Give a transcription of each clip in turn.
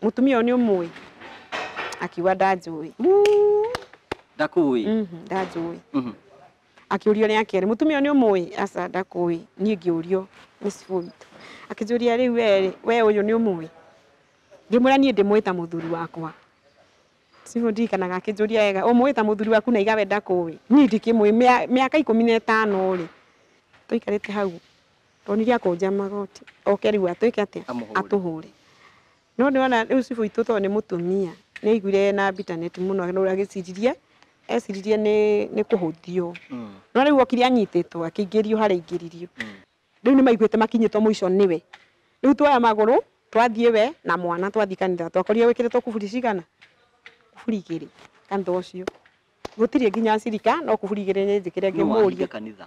Mũtumia ũyũ nĩ ũmũĩ? Akiuga ndanjũĩ. Ndakũĩ. Ndanjũĩ. Akĩũrio rĩa kerĩ, mũtumia ũyũ nĩ ũmũĩ? Aca, ndakũĩ. Niĩ ngĩũrio nĩ cibũ witũ. Akĩnjũria rĩu we ũyũ nĩ ũmũĩ? Ngĩmwĩra niĩ ndĩmũĩ ta mũthuri wakwa. Cibũ ndirikanaga akĩnjũria wega, ũmũĩ ta mũthuri waku na igawe ndakũĩ? Niĩ ndikĩmũĩ, mĩaka 15 rĩ, tũikarĩte hau, ndonire akũnja magoti, oke rĩu atwĩke atĩa? Atũhũre. No nĩwona rĩu cibũ witũ tondũ nĩ mũtumia, nĩ aiguire na bitterness mũno, no agĩciririe, eciririe nĩ kũhũthio. No rĩu okire anyitĩtwo, akĩingĩrio harĩa aingĩririo. Rĩu nĩ maiguĩte makinyĩtwo mũico nĩwe. Rĩu tuoya magũrũ, twathiĩ we na mwana twathiĩ kanitha, twakorire wĩkĩrĩtwo kuburi cigana? Kuburi igĩrĩ kanitha ũcio. Gũtirĩ nginya cirika, no kuburi igĩrĩ nĩ njĩkĩre ngĩmũria.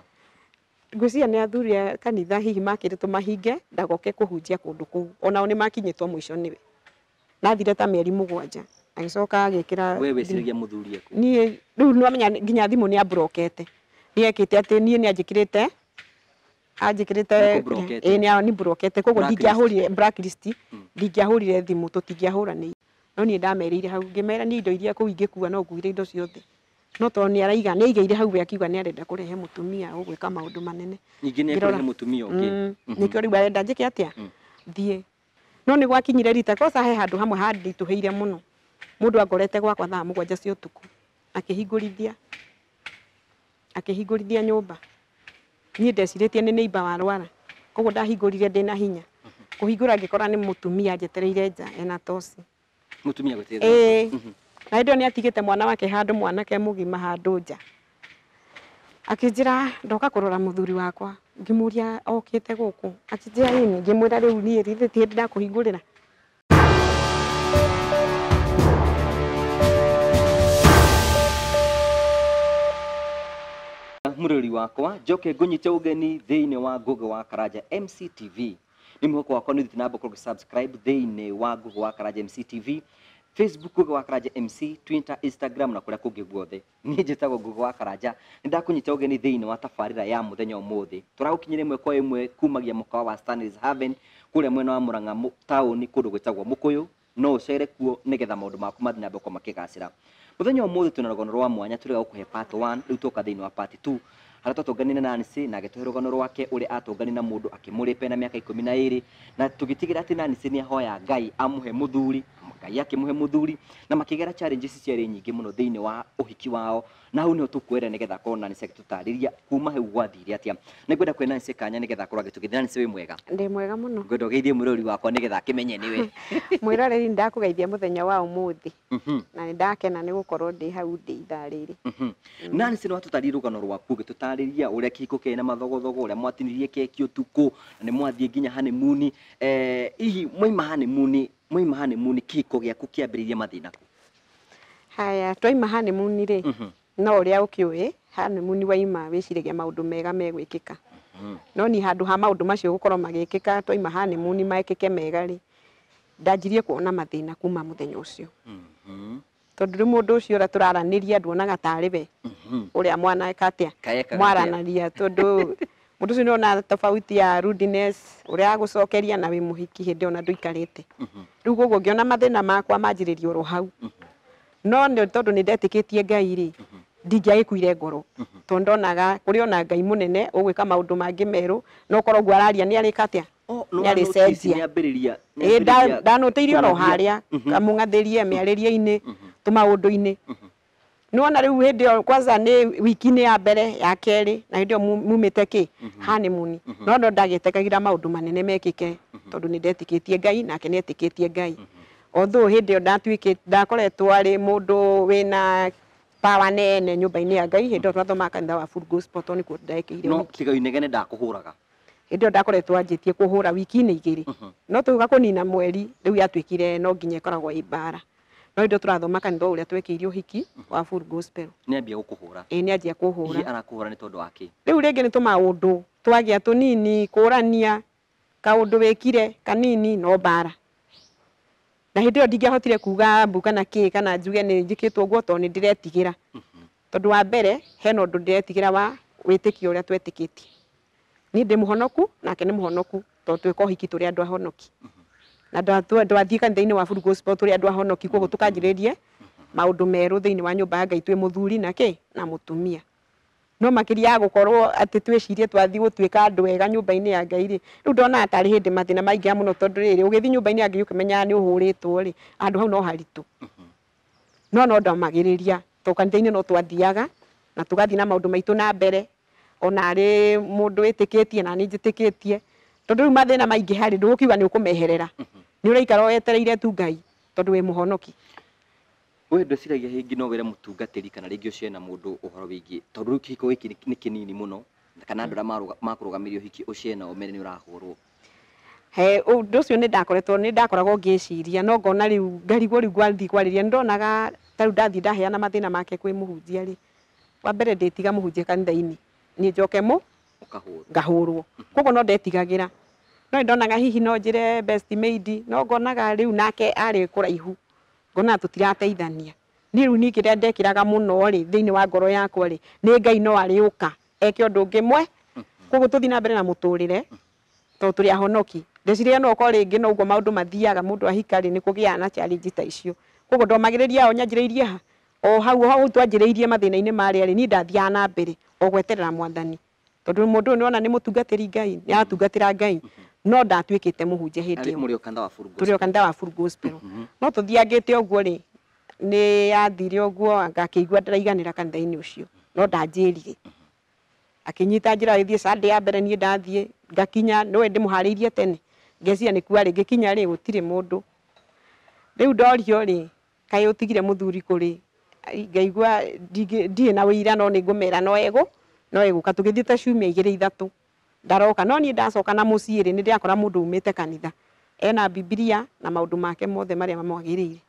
Ngwĩciria nĩ athuri a kanitha hihi makĩrĩtwo mahinge ndagoke kũhunjia kũndũ kũu. Onao nĩ makinyĩtwo mũico nĩwe. Nathire ta mĩeri 7 agĩcoka agĩkĩra. We wĩciragia mũthuri eku? Niĩ rĩu nĩwamenya nginya thimũ nĩ amburokete. Nĩ ekĩte atĩ niĩ nĩ anjĩkĩrĩte, anjĩkĩrĩte, ĩĩ nĩ aniburokete, koguo ndingĩahũrire blacklist, ndingĩahũrire thimũ, tũtingĩahũranĩire. No niĩ ndamerĩire hau, ngĩmera niĩ indo iria kũu ingĩkua no nguire indo ciothe. No tondũ nĩ araiga, nĩ aigĩire hau we akiuga nĩ arenda kũrehe mũtumia ũgwĩka maũndũ manene. Ningĩ nĩ ekũrehe mũtumia ũngĩ. Nĩkĩo rĩu arenda njĩke atĩa? Thiĩ. No nĩ gwakinyire rita, kosa he handũ hamwe handitũhĩire mũno. Mũndũ angorete gwakwa thaa 7 cia ũtukũ, akĩhingũrithia nyũmba. Niĩ ndecirĩtie nĩ neighbor warwara, koguo ndahingũrire ndĩna hinya. Kũhingũra ngĩkora nĩ mũtumia njetereire nja ena toci. Mũtumia gweterera. Ĩĩ. Na hĩndĩ ĩyo nĩ atigĩte mwana wake handũ, mwanake mũgima handũ nja. Akĩnjĩra ndoka kũrora mũthuri wakwa, ngĩmũria okĩte gũkũ, akĩnjĩra ĩni, ngĩmwĩra rĩu niĩ githĩ ti hĩndĩ ndakũhingũrĩra. Mũrori wakwa, njoke ngũnyite ũgeni thĩinĩ wa Ngũgĩ wa Karanja MCTV. Nĩ mwĩhoko wakwa nĩ ũthiĩte na mbere gũkorwo ũgĩ-subscribe thĩinĩ wa Ngũgĩ wa Karanja MCTV, Facebook Ngũgĩ wa Karanja MC, Twitter, Instagram na kũrĩa kũngĩ guothe. Niĩ njĩtagwo Ngũgĩ wa Karanja, nĩ ndakũnyita ũgeni thĩinĩ wa tabarĩra ya mũthenya ũmũthĩ. Tũragũkinyĩria ĩmwe kwa ĩmwe kumagia mũkawa wa Stanley's Haven kũrĩa mwena wa Murang'a taũni kũndũ gwĩtagwo Mũkũyũ. No ũcere kuo nĩgetha maũndũ maku mathiĩ na mbere gũkorwo makĩgacĩra. Mũthenya ũmũthĩ twĩna rũgano rwa mwanya tũrĩa gũkũhe part 1, rĩu twoka thĩinĩ wa part 2. Harĩa twatũnganire na Nancy na agĩtũhe rũgano rwake ũrĩa atũnganire na mũndũ akĩmũrĩpe na mĩaka 12, na tũgĩtigĩra atĩ Nancy nĩ ahoya Ngai amũhe mũthuri, Ngai akĩmũhe mũthuri, na makĩgera challenges ciarĩ nyingĩ mũno thĩinĩ wa ũhiki wao, na hau nĩho tũkwenda nĩgetha akorwo Nancy agĩtũtarĩria kuma hau gwathire atĩa. Nĩ ngwenda kũhe Nancy kanya nĩgetha akorwo agĩtũgeithia. Nancy wĩ mwega? Ndĩ mwega mũno. Ngwenda ũgeithie mwĩroreri wakwa nĩgetha akĩmenye nĩwe. Mwĩroreri, ndakũgeithia mũthenya wa ũmũthĩ. Na nĩ ndakena nĩ gũkorwo ndĩ hau ndĩ ithaa rĩrĩ. Nancy, nĩ watũtarĩria rũgano rwaku, ũgĩtũtarĩria ũrĩa kĩhiko kĩarĩ na mathogothogo, ũrĩa mwatinirie keki ũtukũ, na nĩ mwathiĩ nginya honeymoon. Hihi mwaima honeymoon, mwaima honeymoon kĩhiko gĩaku kĩambĩrĩirie mathĩna kũ? Haya, twaima honeymoon rĩ, no ũrĩa ũkĩũĩ, honeymoon waima wĩciragia maũndũ mega megwĩkĩka. No niĩ handũ ha maũndũ macio gũkorwo magĩkĩka, twaima honeymoon mekĩke mega rĩ, ndanjirie kuona mathĩna kuma mũthenya ũcio. Tondũ rĩu mũndũ ũcio ũrĩa tũraranĩria nduonaga tarĩ we ũrĩa mwaneka atĩa mwaranĩria, tondũ mũndũ ũcio nĩona tofauti ya rudeness ũrĩa agũcokeria na wĩ mũhiki hĩndĩ ĩyo na ndũikarĩte. Rĩu koguo ngĩona mathĩna makwa manjĩrĩria oro hau. No nĩ tondũ nĩ ndetĩkĩtie Ngai rĩ, ndingĩagĩkuire ngoro. Tondũ ndonaga kũrĩ ona Ngai mũnene ũgwĩka maũndũ mangĩ merũ, no korwo ũguo araria nĩ arĩka atĩa? Nĩ arĩcenjia. Ĩĩ, ndanũtĩirie oro harĩa, kamũng'athĩrie mĩarĩrie-inĩ, tũmaũndũ-inĩ. Nĩwona rĩu hĩndĩ ĩyo kwanza nĩ wiki-inĩ ya mbere ya kerĩ, na hĩndĩ ĩyo mumĩte kĩ? Honeymoon. No no ndagĩetagĩra maũndũ manene mekĩke, tondũ nĩ ndetĩkĩtie Ngai nake nĩ etĩkĩtie Ngai. Although hĩndĩ ĩyo ndatuĩkĩte, ndakoretwo arĩ mũndũ wĩna power nene nyũmba-inĩ ya Ngai, hĩndĩ ĩyo twathomaga kanitha wa Full Gospel tondũ nĩkuo ndekĩire No ũhiki. tiga inegene ndakũhũraga. Hĩndĩ ĩyo ndakoretwo anjĩtie kũhũra wiki-inĩ igĩrĩ. No tũgĩũka kũnina mweri, rĩu yatuĩkire no nginya ĩkoragwo ĩ mbara. No hĩndĩ ĩyo tũrathoma kanitha ũrĩa twekĩire ũhiki wa Full Gospel. Nĩ ambia gũkũhũra. Ĩĩ, nĩ anjia kũhũra. Hihi arakũhũra nĩ tondũ wa kĩ? Rĩu rĩngĩ nĩ tũmaũndũ twagĩa tũnini, kũrania, kaũndũ wĩkire kanini no mbara. Na hĩndĩ ĩyo ndingĩahotire kuga mbu kana kĩ, kana njuge nĩ njĩkĩtwo ũguo tondũ nĩ ndĩretigĩra. Tondũ wa mbere hena ũndũ ndĩretigĩra wa wĩtĩkio ũrĩa twetĩkĩtie. Niĩ ndĩ mũhonoku nake nĩ mũhonoku tondũ twĩka ũhiki tũrĩ andũ ahonoki. Na ndwathiĩ kanitha-inĩ wa Full Gospel tũrĩ andũ ahonoki, koguo tũkanjĩrĩrie maũndũ merũ thĩinĩ wa nyũmba ya Ngai twĩ mũthuri na kĩ na mũtumia. No makĩria ya gũkorwo atĩ twĩcirie twathiĩ gũtuĩka andũ ega nyũmba-inĩ ya Ngai rĩ, rĩu ndonaga tarĩ hĩndĩ mathĩna maingĩha mũno, tondũ rĩrĩ ũgĩthiĩ nyũmba-inĩ ya Ngai ũkĩmenyaga nĩ ũhũrĩtwo rĩ, handũ hau no haritũ. No ndomagĩrĩria tondũ kanitha-inĩ no twathiaga na tũgathiĩ na maũndũ maitũ na mbere, ona arĩ mũndũ wĩtĩkĩtie na niĩ njĩtĩkĩtie, tondũ rĩu mathĩna maingĩha rĩ, ndũgũkiuga nĩ ũkũmeherera, nĩ ũraikara wetereire tu Ngai tondũ wĩ mũhonoki. We ndwĩciragia rĩngĩ no wĩre mũtungatĩri kana rĩngĩ ũcere na mũndũ ũhoro wĩgiĩ, tondũ rĩu kĩhiko gĩkĩ nĩ kĩnini mũno, kana andũ arĩa makũrũgamĩria ũhiki ũcere nao mere nĩ ũrahũrwo? He ũndũ ũcio nĩ ndakoretwo nĩ ndakoragwo ngĩciria, no ngona rĩu ngarigwo rĩu gwathiĩ kwarĩria, nĩ ndonaga ta rĩu ndathiĩ ndaheana mathĩna make kwĩ mũhunjia rĩ, wa mbere ndĩtiga mũhunjia kanitha-inĩ niĩ njoke mũ ngahũrwo, koguo no ndetigagĩra. No nĩ ndonaga hihi no njĩre best maid, no ngonaga rĩu nake arĩ kũraihu, ngonaga tũtirateithania. Niĩ rĩu niĩ kĩrĩa ndekĩraga mũno rĩ thĩinĩ wa ngoro yakwa rĩ, nĩ Ngai no arĩũka eke ũndũ ũngĩ mwe, koguo tũthiĩ na mbere na mũtũrĩre tondũ tũrĩ ahonoki. Ndeciria no ũkorwo rĩngĩ no ũguo maũndũ mathiaga, mũndũ ahika rĩ nĩ kũgĩaga na challenge ta icio, koguo ndomagĩrĩria o nyanjĩrĩirie ha o hau hau twanjĩrĩirie mathĩna-inĩ marĩa rĩ, niĩ ndathiaga na mbere o gweterera mwathani, tondũ mũndũ ũyũ nĩwona nĩ mũtungatĩri Ngai, nĩ aratungatĩra Ngai, no ndatuĩkĩte mũhunjia hĩndĩ ĩyo. Mũrĩ o kanitha wa Full Gospel. Tũrĩ o kanitha wa Full Gospel. No tũthiangĩte ũguo rĩ, nĩ yathire ũguo ngakĩigua ndĩraiganĩra kanitha-inĩ ũcio, no ndanjĩrire. Akĩnyita njĩra ĩthiĩ Sunday ya mbere niĩ ndathiĩ ngakinya, nĩwe ndĩmũharĩirie tene, ngeciria nĩ kuarĩ, ngĩkinya rĩ gũtirĩ mũndũ. Rĩu ndorio rĩ, kaĩ ũtigire mũthuri kũrĩ, ngaigua ndirĩ na ũira no nĩ ngũmera no egũka. Tũgĩthiĩ ta ciumia igĩrĩ ithatũ ndaroka, no niĩ ndacoka na mũciĩ rĩ, nĩ ndĩrakora mũndũ umĩte kanitha ena Bibilia na maũndũ make mothe marĩa mamwagĩrĩire.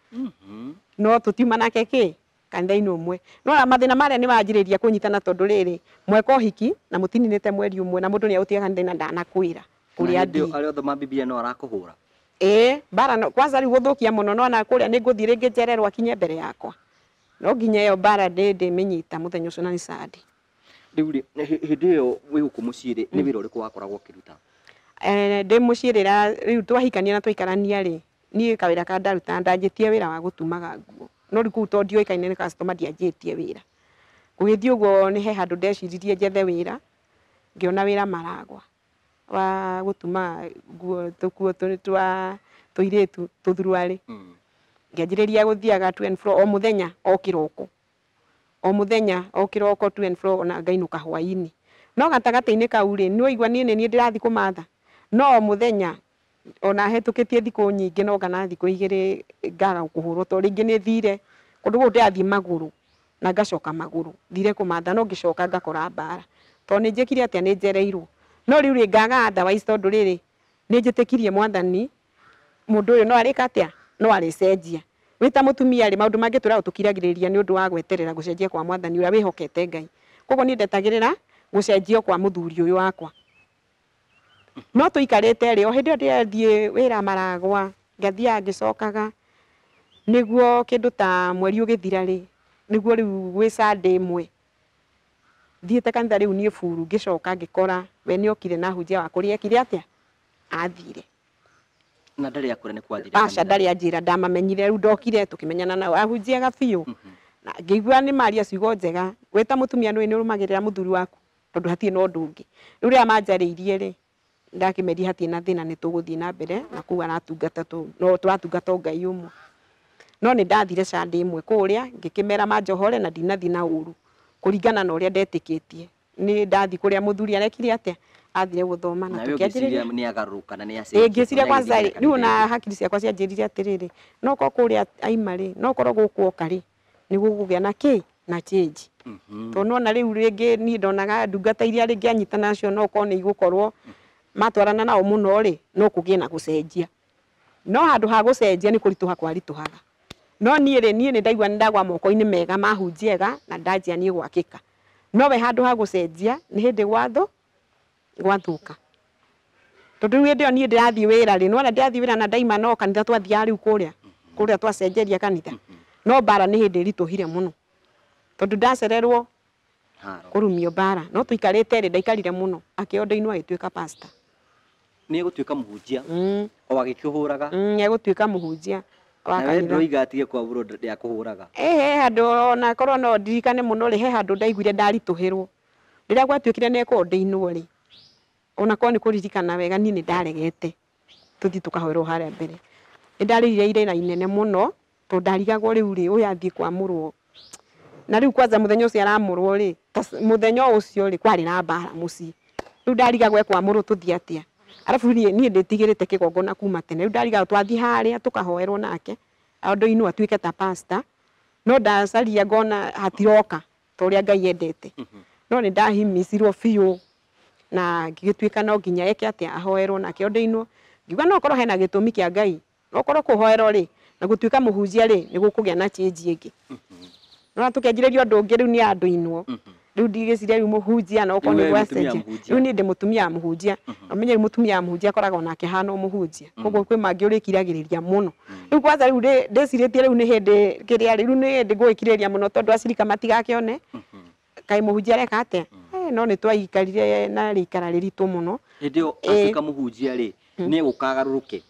No tũtiuma nake kĩ kanitha-inĩ ũmwe. No mathĩna marĩa nĩ manjĩrĩria kũnyitana, tondũ rĩrĩ mweka ũhiki na mũtininĩte mweri ũmwe na mũndũ nĩ agũtiga kanitha-inĩ na ndanakwĩra kũrĩa athiĩ. Arĩa othe ma Bibilia no arakũhũra. Ĩĩ, mbara no kwanza rĩu gũthũkia mũno, no na kũrĩa nĩ ngũthiĩ rĩngĩ njererwo akinye mbere yakwa, no nginya ĩyo mbara ndĩmĩnyita mũthenya ũcio na nĩ Sunday. Rĩu rĩ, hĩndĩ ĩyo wĩ gũkũ mũciĩ rĩ, nĩ wĩra ũrĩkũ wakoragwo ũkĩruta? Ndĩ mũciĩ rĩrĩa rĩu twahikania na twaikarania rĩ, niĩ kawĩra ka ndarutaga ndanjĩtie wĩra wa gũtumaga nguo, no rĩu kũu tondũ ndioĩkaine nĩ customer ndianjĩtie wĩra. Gũgĩthiĩ ũguo nĩ he handũ ndeciririe njethe wĩra, ngĩona wĩra Maragwa wa gũtuma nguo tũkuo twa tũirĩtu tũthuruarĩ. Ngĩanjĩrĩria gũthiaga to and fro o mũthenya o kĩroko, o mũthenya o kĩroko to and fro, ona ngainũka hwaĩ-inĩ. No gatagatĩ-inĩ kau rĩ, nĩ waigua niĩ nĩ niĩ ndĩrathiĩ kũmatha, no o mũthenya ona hetũkĩtie thikũ nyingĩ no kana thikũ igĩrĩ ngaga kũhũrwo, tondũ rĩngĩ nĩ thire kũndũ gũkũ ndĩrathiĩ magũrũ na ngacoka magũrũ thire kũmatha, no ngĩcoka ngakora mbara, tondũ nĩ njĩkire atĩa, nĩ njereirwo. No rĩu rĩ ngaga otherwise, tondũ rĩrĩ nĩ njĩtĩkirie mwathani mũndũ ũyũ no arĩka atĩa, no arĩcenjia. Wĩ ta mũtumia rĩ, maũndũ mangĩ tũragwo tũkiragĩrĩria nĩ ũndũ wa gweterera gũcenjia kwa mwathani ũrĩa wĩhokete Ngai. Koguo niĩ ndetagĩrĩra gũcenjio kwa mũthuri ũyũ wakwa. No tũikarĩte rĩ, o hĩndĩ ĩyo ndĩrathiĩ wĩra Maragwa, ngathiaga ngĩcokaga, nĩguo kĩndũ ta mweri ũgĩthira rĩ, nĩguo rĩu gwĩ Sunday ĩmwe thiĩte kanitha rĩu niĩ buru, ngĩcoka ngĩkora we nĩ okire na hunjia wa kũrĩa ekire atĩa, athire. Na ndarĩ akwĩra nĩ kwathire Aca, kanitha? ndarĩ anjĩra, ndamamenyire rĩu ndokire tũkĩmenyana nao, ahunjiaga biũ. Na ngĩigua nĩ maria ciugo njega, wĩ ta mũtumia nĩ ũrũmagĩrĩra mũthuri waku tondũ hatirĩ na ũndũ ũngĩ. Rĩu rĩrĩa manjarĩirie rĩ, ndakĩmeria hatirĩ na thĩna, nĩ tũgũthiĩ na mbere na kũu aratungata no tũratungata o Ngai ũmwe. No nĩ ndathire Sunday ĩmwe kũrĩa, ngĩkĩmera manjohore na ndinathiĩ na ũru kũringana na ũrĩa ndetĩkĩtie. Nĩ ndathiĩ kũrĩa mũthuri arekire atĩa, athire gũthoma na Na we ũngĩciria tũkĩanjĩrĩria. nĩ agarũrũka na nĩ Ĩĩ, acenjia, ngĩciria na kwanza agĩthiĩ rĩ, rĩu ona kanitha-inĩ. hakiri ciakwa cianjĩrire atĩrĩrĩ, no korwo kũrĩa aima rĩ, no korwo gũkũ oka rĩ, nĩ gũkũgĩa na kĩ na change. Tondũ nĩwona rĩu rĩngĩ niĩ ndonaga ndungata iria rĩngĩ anyita nacio no korwo nĩ igũkorwo matwarana nao mũno rĩ, no kũgĩe na gũcenjia. No handũ ha gũcenjia nĩ kũritũha kwaritũhaga. No niĩ rĩ, niĩ nĩ ndaigua nĩ ndagwa moko-inĩ mega ma hunjia ega na ndanjia niĩ gwakĩka. No we handũ ha gũcenjia nĩ hĩndĩ gwathũka. Tondũ rĩu hĩndĩ ĩyo niĩ ndĩrathiĩ wĩra rĩ, nĩwona ndĩrathiĩ wĩra na ndaima no kanitha twathiaga rĩu kũrĩa twacenjeria kanitha. No mbara nĩ hĩndĩ ĩritũhire mũno. Tondũ ndacererwo Haro. kũrumio mbara, no tũikarĩte rĩ, ndaikarire mũno, akĩonda inua agĩtuĩka pastor. Nĩ egũtuĩka mũhunjia o agĩkĩhũraga. Egũtuĩka mũhunjia wa Na we kanitha. ndũroiga atige kwamũrwo ndĩakũhũraga. He handũ ona korwo no ndirikane mũno rĩ, he handũ ndaiguire ndaritũhĩrwo. Rĩrĩa gwatuĩkire nĩ ekũndĩinwo rĩ, ona korwo nĩ kũririkana wega niĩ nĩ ndaregete tũthiĩ tũkahoerwo harĩa mbere. Nĩ ndarĩrire irĩra inene mũno tondũ ndarigagwo rĩu rĩ, ũyũ athiĩ kwamũrwo. Na rĩu kwanza mũthenya ũcio aramũrwo rĩ, mũthenya ũcio rĩ kwarĩ na mbara mũciĩ. Rĩu ndarigagwo ekwamũrwo tũthiĩ atĩa. Arabu niĩ ndĩtigĩrĩte kĩgongona kuma tene. Rĩu ndarigagwo twathiĩ harĩa tũkahoerwo nake, andũ-inĩ atuĩke ta pastor. No ndacaria ngona hatiroka ta ũrĩa Ngai endete. No nĩ ndahimicirwo biũ na ngĩgĩtuĩka no nginya eke atĩa ahoerwo nake ondĩinwo. Ngiuga no korwo hena gĩtũmi kĩa Ngai, no korwo kũhoerwo rĩ na gũtuĩka mũhunjia rĩ nĩ gũkũgĩa na change ĩngĩ. No tũkĩanjĩrĩria ũndũ ũngĩ rĩu nĩ andũ-inwo. Rĩu ndigĩciria rĩu mũhunjia no okorwo Rĩu nĩ we mũtumia gwacenjia. mũhunjia. Rĩu niĩ ndĩ mũtumia wa mũhunjia. Na ũmenye rĩu mũtumia wa mũhunjia akoragwo nake ahana o mũhunjia. Koguo kwĩ mangĩ ũrĩkiragĩrĩria mũno. Rĩu kwanza rĩu ndĩcirĩtie rĩu nĩ hĩndĩ kĩrĩa rĩu nĩ hĩndĩ ngũgĩkirĩrĩria mũno tondũ acirika matigakĩone. Kaĩ mũhunjia areka atĩa? No nĩ twaikarire na rĩikara rĩritũ mũno. Hĩndĩ ĩyo atuĩka mũhunjia rĩ, nĩ egũka agarũrũke?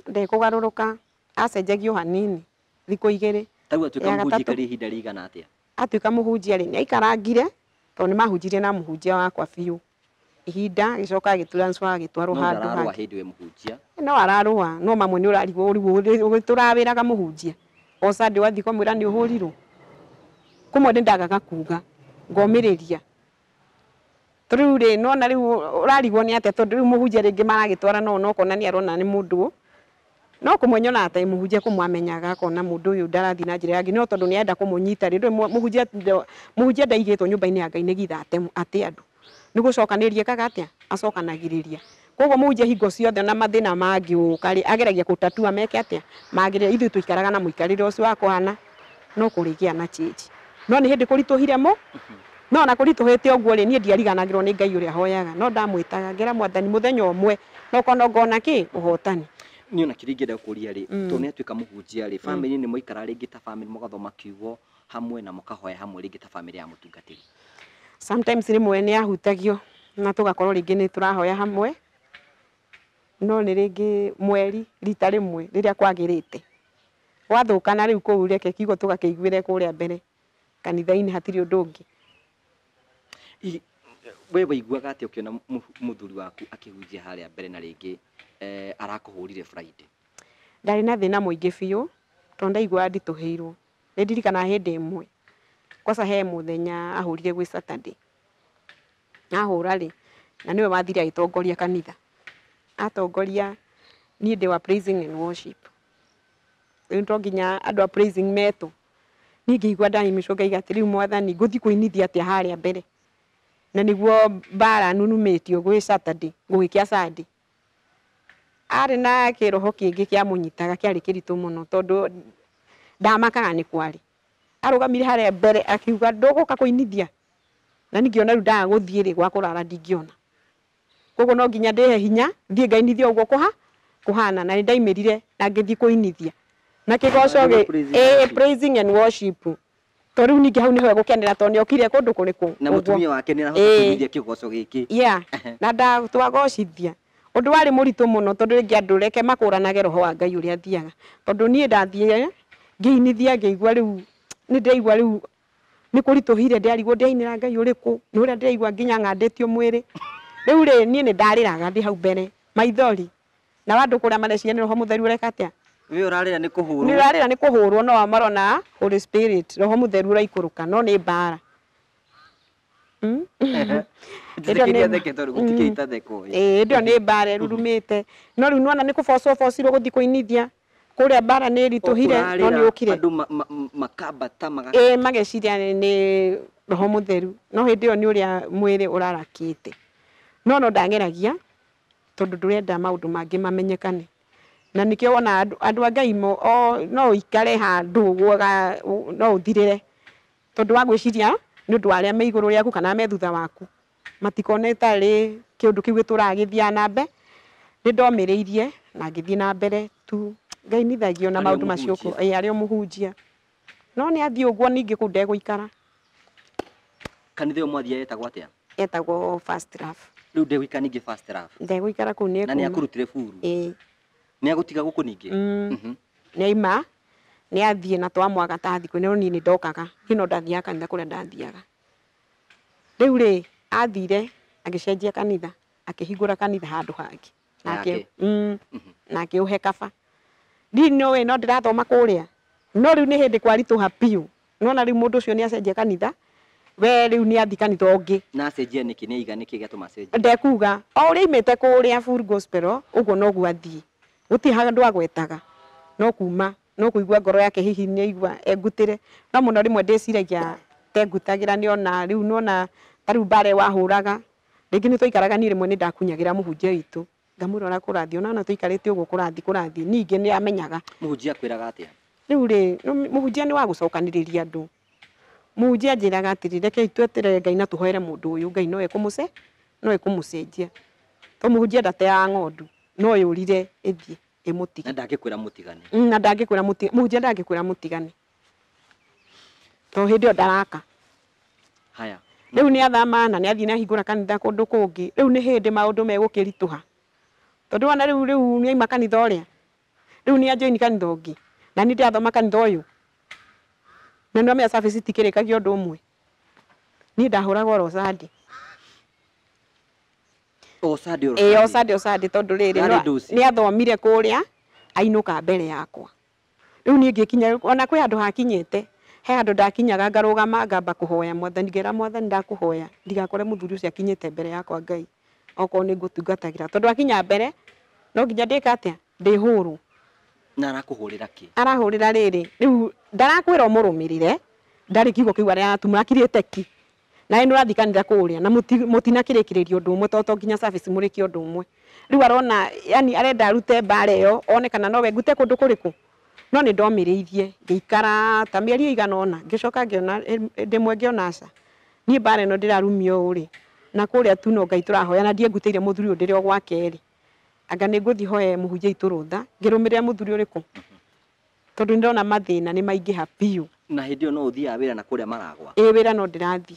Ndekũgarũrũka, acenjagio hanini thikũ igĩrĩ. Ta rĩu atuĩka Ya mũhunjia gatatũ. aikarire ihinda rĩigana atĩa? Atuĩka mũhunjia rĩ, nĩ aikarangire tondũ nĩ mahunjirie na mũhunjia wakwa biũ. Ihinda agĩcoka agĩtransfer agĩtwarwo No handũ ndararũa hangĩ. hĩndĩ we mũhunjia. No ararũa, no mamwe nĩ ũrarigwo rĩu ũgĩtũrawĩraga mũhunjia. O Sunday wathiĩ kwamwĩra nĩ ũhũrirwo. Kũmwe nĩ ndagaga kuga, ngomĩrĩria. Tondũ rĩu rĩ, nĩwona rĩu ũrarigwo nĩ atĩa tondũ rĩu mũhunjia rĩngĩ maragĩtwara no ũkona nĩ arona nĩ mũndũ. No kũmwe nyonaga ta mũhunjia kũmwe amenyaga akona mũndũ ũyũ ndarathiĩ na njĩra yake, no tondũ nĩ arenda kũmũnyita rĩ, ndũĩ mũhunjia ndaigĩtwo nyũmba-inĩ ya Ngai nĩgetha ate andũ. Nĩ gũcokanĩrĩria ekaga atĩa? Acokanagĩrĩria. Koguo mũhunjia hingo ciothe ona mathĩna mangĩũka rĩ, ageragia gũtatua meke atĩa? Magĩrĩre. Ithuĩ tũikaraga na mũikarĩre ũcio wa kũhana no kũrĩgĩa na change. No nĩ hĩndĩ kũritũhire mũ? No ona kũritũhĩte ũguo rĩ, niĩ ndiariganagĩrwo nĩ Ngai ũrĩa hoyaga. No ndamwĩtaga ngera Mwathani mũthenya ũmwe, no korwo no ngona kĩ? Ũhotani. Niĩ ona kĩrĩa ingĩenda kũria rĩ, tondũ nĩ atuĩka mũhunjia rĩ, famĩlĩ nĩ mwaikara rĩngĩ ta famĩlĩ mũgathoma kiugo hamwe na mũkahoya hamwe rĩngĩ ta famĩlĩ ya mũtungatĩri? Sometimes rĩmwe nĩ ahutagio na tũgakorwo rĩngĩ nĩ tũrahoya hamwe, no nĩ rĩngĩ mweri rita rĩmwe rĩrĩa kwagĩrĩte. Gwathũkana rĩu kũu reke kiugo tũgakĩiguĩre kũrĩa mbere kanitha-inĩ hatirĩ ũndũ ũngĩ. We waiguaga atĩa ũkĩona mũthuri waku akĩhunjia harĩa mbere na rĩngĩ arakũhũrire Friday? Ndarĩ na thĩna mũingĩ biũ tondũ ndaiguaga nditũhĩirwo. Nĩ ndirikanaga hĩndĩ ĩmwe kwanza he mũthenya ahũrire gwĩ Saturday. Ahũra rĩ, na nĩwe wathire agĩtongoria kanitha. Atongoria niĩ ndĩ wa praising and worship. Rĩu to nginya andũ a praising metwo. Niĩ ngĩigua ndahĩmĩcwo ngaiga atĩ rĩu Mwathani ngũthiĩ kũinithia atĩa harĩa mbere. Na nĩguo mbara nunumĩtio gwĩ Saturday, gũgĩkĩa Sunday. Arĩ na kĩroho kĩngĩ kĩamũnyitaga kĩarĩ kĩritũ mũno tondũ ndamakaga nĩ kwarĩ. Arũgamire harĩa mbere akiuga ndũgũka kũinithia. Na niĩ ngĩona rĩu ndaga gũthiĩ rĩ gwa kũrara ndingĩona. Koguo no nginya ndĩhe hinya thiĩ ngainithie ũguo kũhana na nĩ ndaimĩrire na ngĩthiĩ kũinithia. Na kĩgoco gĩ praising and worship. Tondũ rĩu ningĩ hau nĩho egũkenera tondũ nĩokire kũndũ kũrĩkũ. Na mũtumia wake nĩ arahota kũinithia kĩgoco gĩkĩ. Yeah. Na twagocithia. Ũndũ warĩ mũritũ mũno tondũ rĩngĩ andũ reke makũranage roho wa Ngai ũrĩa athiaga. Tondũ niĩ ndathiĩ ngĩinithia ngĩigua rĩu nĩ ndĩraigua rĩu nĩ kũritũhire ndĩrarigwo ndĩrainĩra Ngai ũrĩkũ nĩ ũrĩa ndĩraigua nginya ng'andĩtio mwĩrĩ. Rĩu rĩ niĩ nĩ ndarĩraga ndĩ hau mbere maithori. Na andũ kũrĩa mareciria nĩ roho mũtheru ũreka atĩa? We ũrarĩra nĩ kũhũrwo. Nĩ ũrarĩra nĩ kũhũrwo no marona Holy Spirit roho mũtheru ũraikũrũka no nĩ mbara. Ĩĩ ĩyo nĩ mbara ĩrurumĩte. No rĩu nĩwona nĩ kũbocwo bocirwo gũthiĩ kũinithia. Kũrĩa mbara nĩ ĩritũhire no nĩ ũkire. Andũ makambata ĩĩ mageciria nĩ roho mũtheru. No hĩndĩ ĩyo nĩ ũrĩa mwĩrĩ ũrarakĩte. No no ndageragia tondũ ndũrenda maũndũ mangĩ mamenyekane. Na nĩkĩo wona andũ a Ngai no ũikare handũ no ũthirĩre tondũ wa gwĩciria nĩ ũndũ wa arĩa me igũrũ rĩaku kana me thutha waku. Matikone tarĩ kĩũndũ kĩu gĩtũraga gĩthiaga na mbere. Nĩ ndomĩrĩirie na ngĩthiĩ na mbere tu ngainithagio na maũndũ macio ĩĩ arĩ o mũhunjia. No nĩ athiĩ ũguo ningĩ kũu ndegũikara. Kanitha ĩyo mwathiaga yetagwo atĩa? Yetagwo First Love. Rĩu ndegũikara ningĩ first love. Ndegũikara kũu nĩ Na nĩ akũrutire buru. Ĩĩ. Nĩ agũtiga gũkũ ningĩ. Nĩ aima, nĩ athiĩ na twamwaga ta thikũ no niĩ nĩ ndokaga. Niĩ no ndathiaga kanitha kũrĩa ndathiaga. Rĩu rĩ, athire agĩcenjia kanitha, akĩhingũra kanitha handũ hangĩ. Nake? Na akĩũhe kaba. Niĩ nĩũĩ no ndĩrathoma kũrĩa. No rĩu nĩ hĩndĩ kwaritũha biũ. Nĩwona rĩu mũndũ ũcio nĩ acenjia kanitha, we rĩu nĩ athiĩ kanitha ũngĩ. Na acenjia nĩkĩ? Nĩ aiga nĩkĩ gĩatũma acenjie? Ndekuga, o ũrĩa aimĩte kũrĩa Full Gospel, ũguo noguo athiĩ. Gũtirĩ handũ agwetaga. No kuma, no kũigua ngoro yake hihi nĩ aigua engutĩre. No mũno rĩmwe ndĩciragia tengutagĩra nĩona rĩu nĩwona ta rĩu mbara wahũraga. Rĩngĩ nĩ twaikaraga niĩ rĩmwe nĩ ndakunyagĩra mũhunjia witũ. Ngamwĩra ũrĩa kũrathiĩ, ona tũikarĩte ũguo kũrathiĩ kũrathiĩ. Ningĩ nĩ amenyaga. Mũhunjia akwĩraga atĩa? Rĩu rĩ, mũhunjia nĩ wa gũcokanĩrĩria andũ. Mũhunjia anjĩraga atĩrĩ, rekei tweterere Ngai na tũhoere mũndũ ũyũ, Ngai no ekũmũce, no ekũmũcenjia. To mũhunjia ndateaga ng'ondu, no yũrire ĩthiĩ ĩmũtige. Na ndangĩkwĩra mũtigane. Na ndangĩkwĩra mũtigane, mũhunjia ndangĩkwĩra mũtigane. To hĩndĩ ĩyo ndaraka. Haya. Rĩu nĩ athama na nĩ athiĩ na ahingũra kanitha kũndũ kũngĩ. Rĩu nĩ hĩndĩ maũndũ megũkĩritũha. Tondũ wona rĩu rĩu nĩ aima kanitha ũrĩa. Rĩu nĩ ajoin kanitha ũngĩ. Na niĩ ndĩrathoma kanitha ũyũ. Na nĩ wamenya service itikĩrĩkagia ũndũ ũmwe. Niĩ ndahũraga oro Sunday. O Sunday oro Ĩĩ, o Sunday o Sunday tondũ rĩrĩ nĩ athomire kũrĩa ainũka mbere yakwa. Rĩu niĩ ngĩkinya ona kwĩ handũ hakinyĩte. He handũ ndakinyaga ngarũgama ngamba kũhoya mwathani, ngera mwathani ndakũhoya ndigakore mũthuri ũcio akinyĩte mbere yakwa Ngai. Okorwo nĩ ngũtungatagĩra. Tondũ akinya mbere no nginya ndĩka atĩa? Ndĩhũrwo. Na arakũhũrĩra kĩ? Arahũrĩra rĩrĩ, rĩu ndarakwĩra ũmũrũmĩrĩre, ndarĩ kiugo kĩu aratumũra akirĩte ki. Nawe nĩ ũrathiĩ kanitha kũrĩa na mũtinakĩrĩkĩrĩria ũndũ ũmwe tondũ to nginya service mũrĩkie ũndũ ũmwe. Rĩu arona yani arenda arute mbara ĩyo one kana nowe ngute kũndũ kũrĩkũ. No nĩ ndomĩrĩirie ngĩikara ta mĩeri ĩigana ũna, ngĩcoka ngĩona ndĩmwe ngĩona aca. Niĩ mbara ĩno ndĩrarumio ũũ rĩ, na kũrĩa tu no Ngai tũrahoya na ndiengutĩire mũthuri ũyũ ndĩrĩ o gwake rĩ. Anga nĩ ngũthiĩ hoe mũhunjia witũ rũtha, ngĩrũmĩrĩra mũthuri ũrĩkũ? Tondũ nĩndĩrona mathĩna nĩ maingĩha biũ. Na hĩndĩ ĩyo no ũthiaga wĩra na kũrĩa maragwa? Ĩĩ wĩra no ndĩrathiĩ.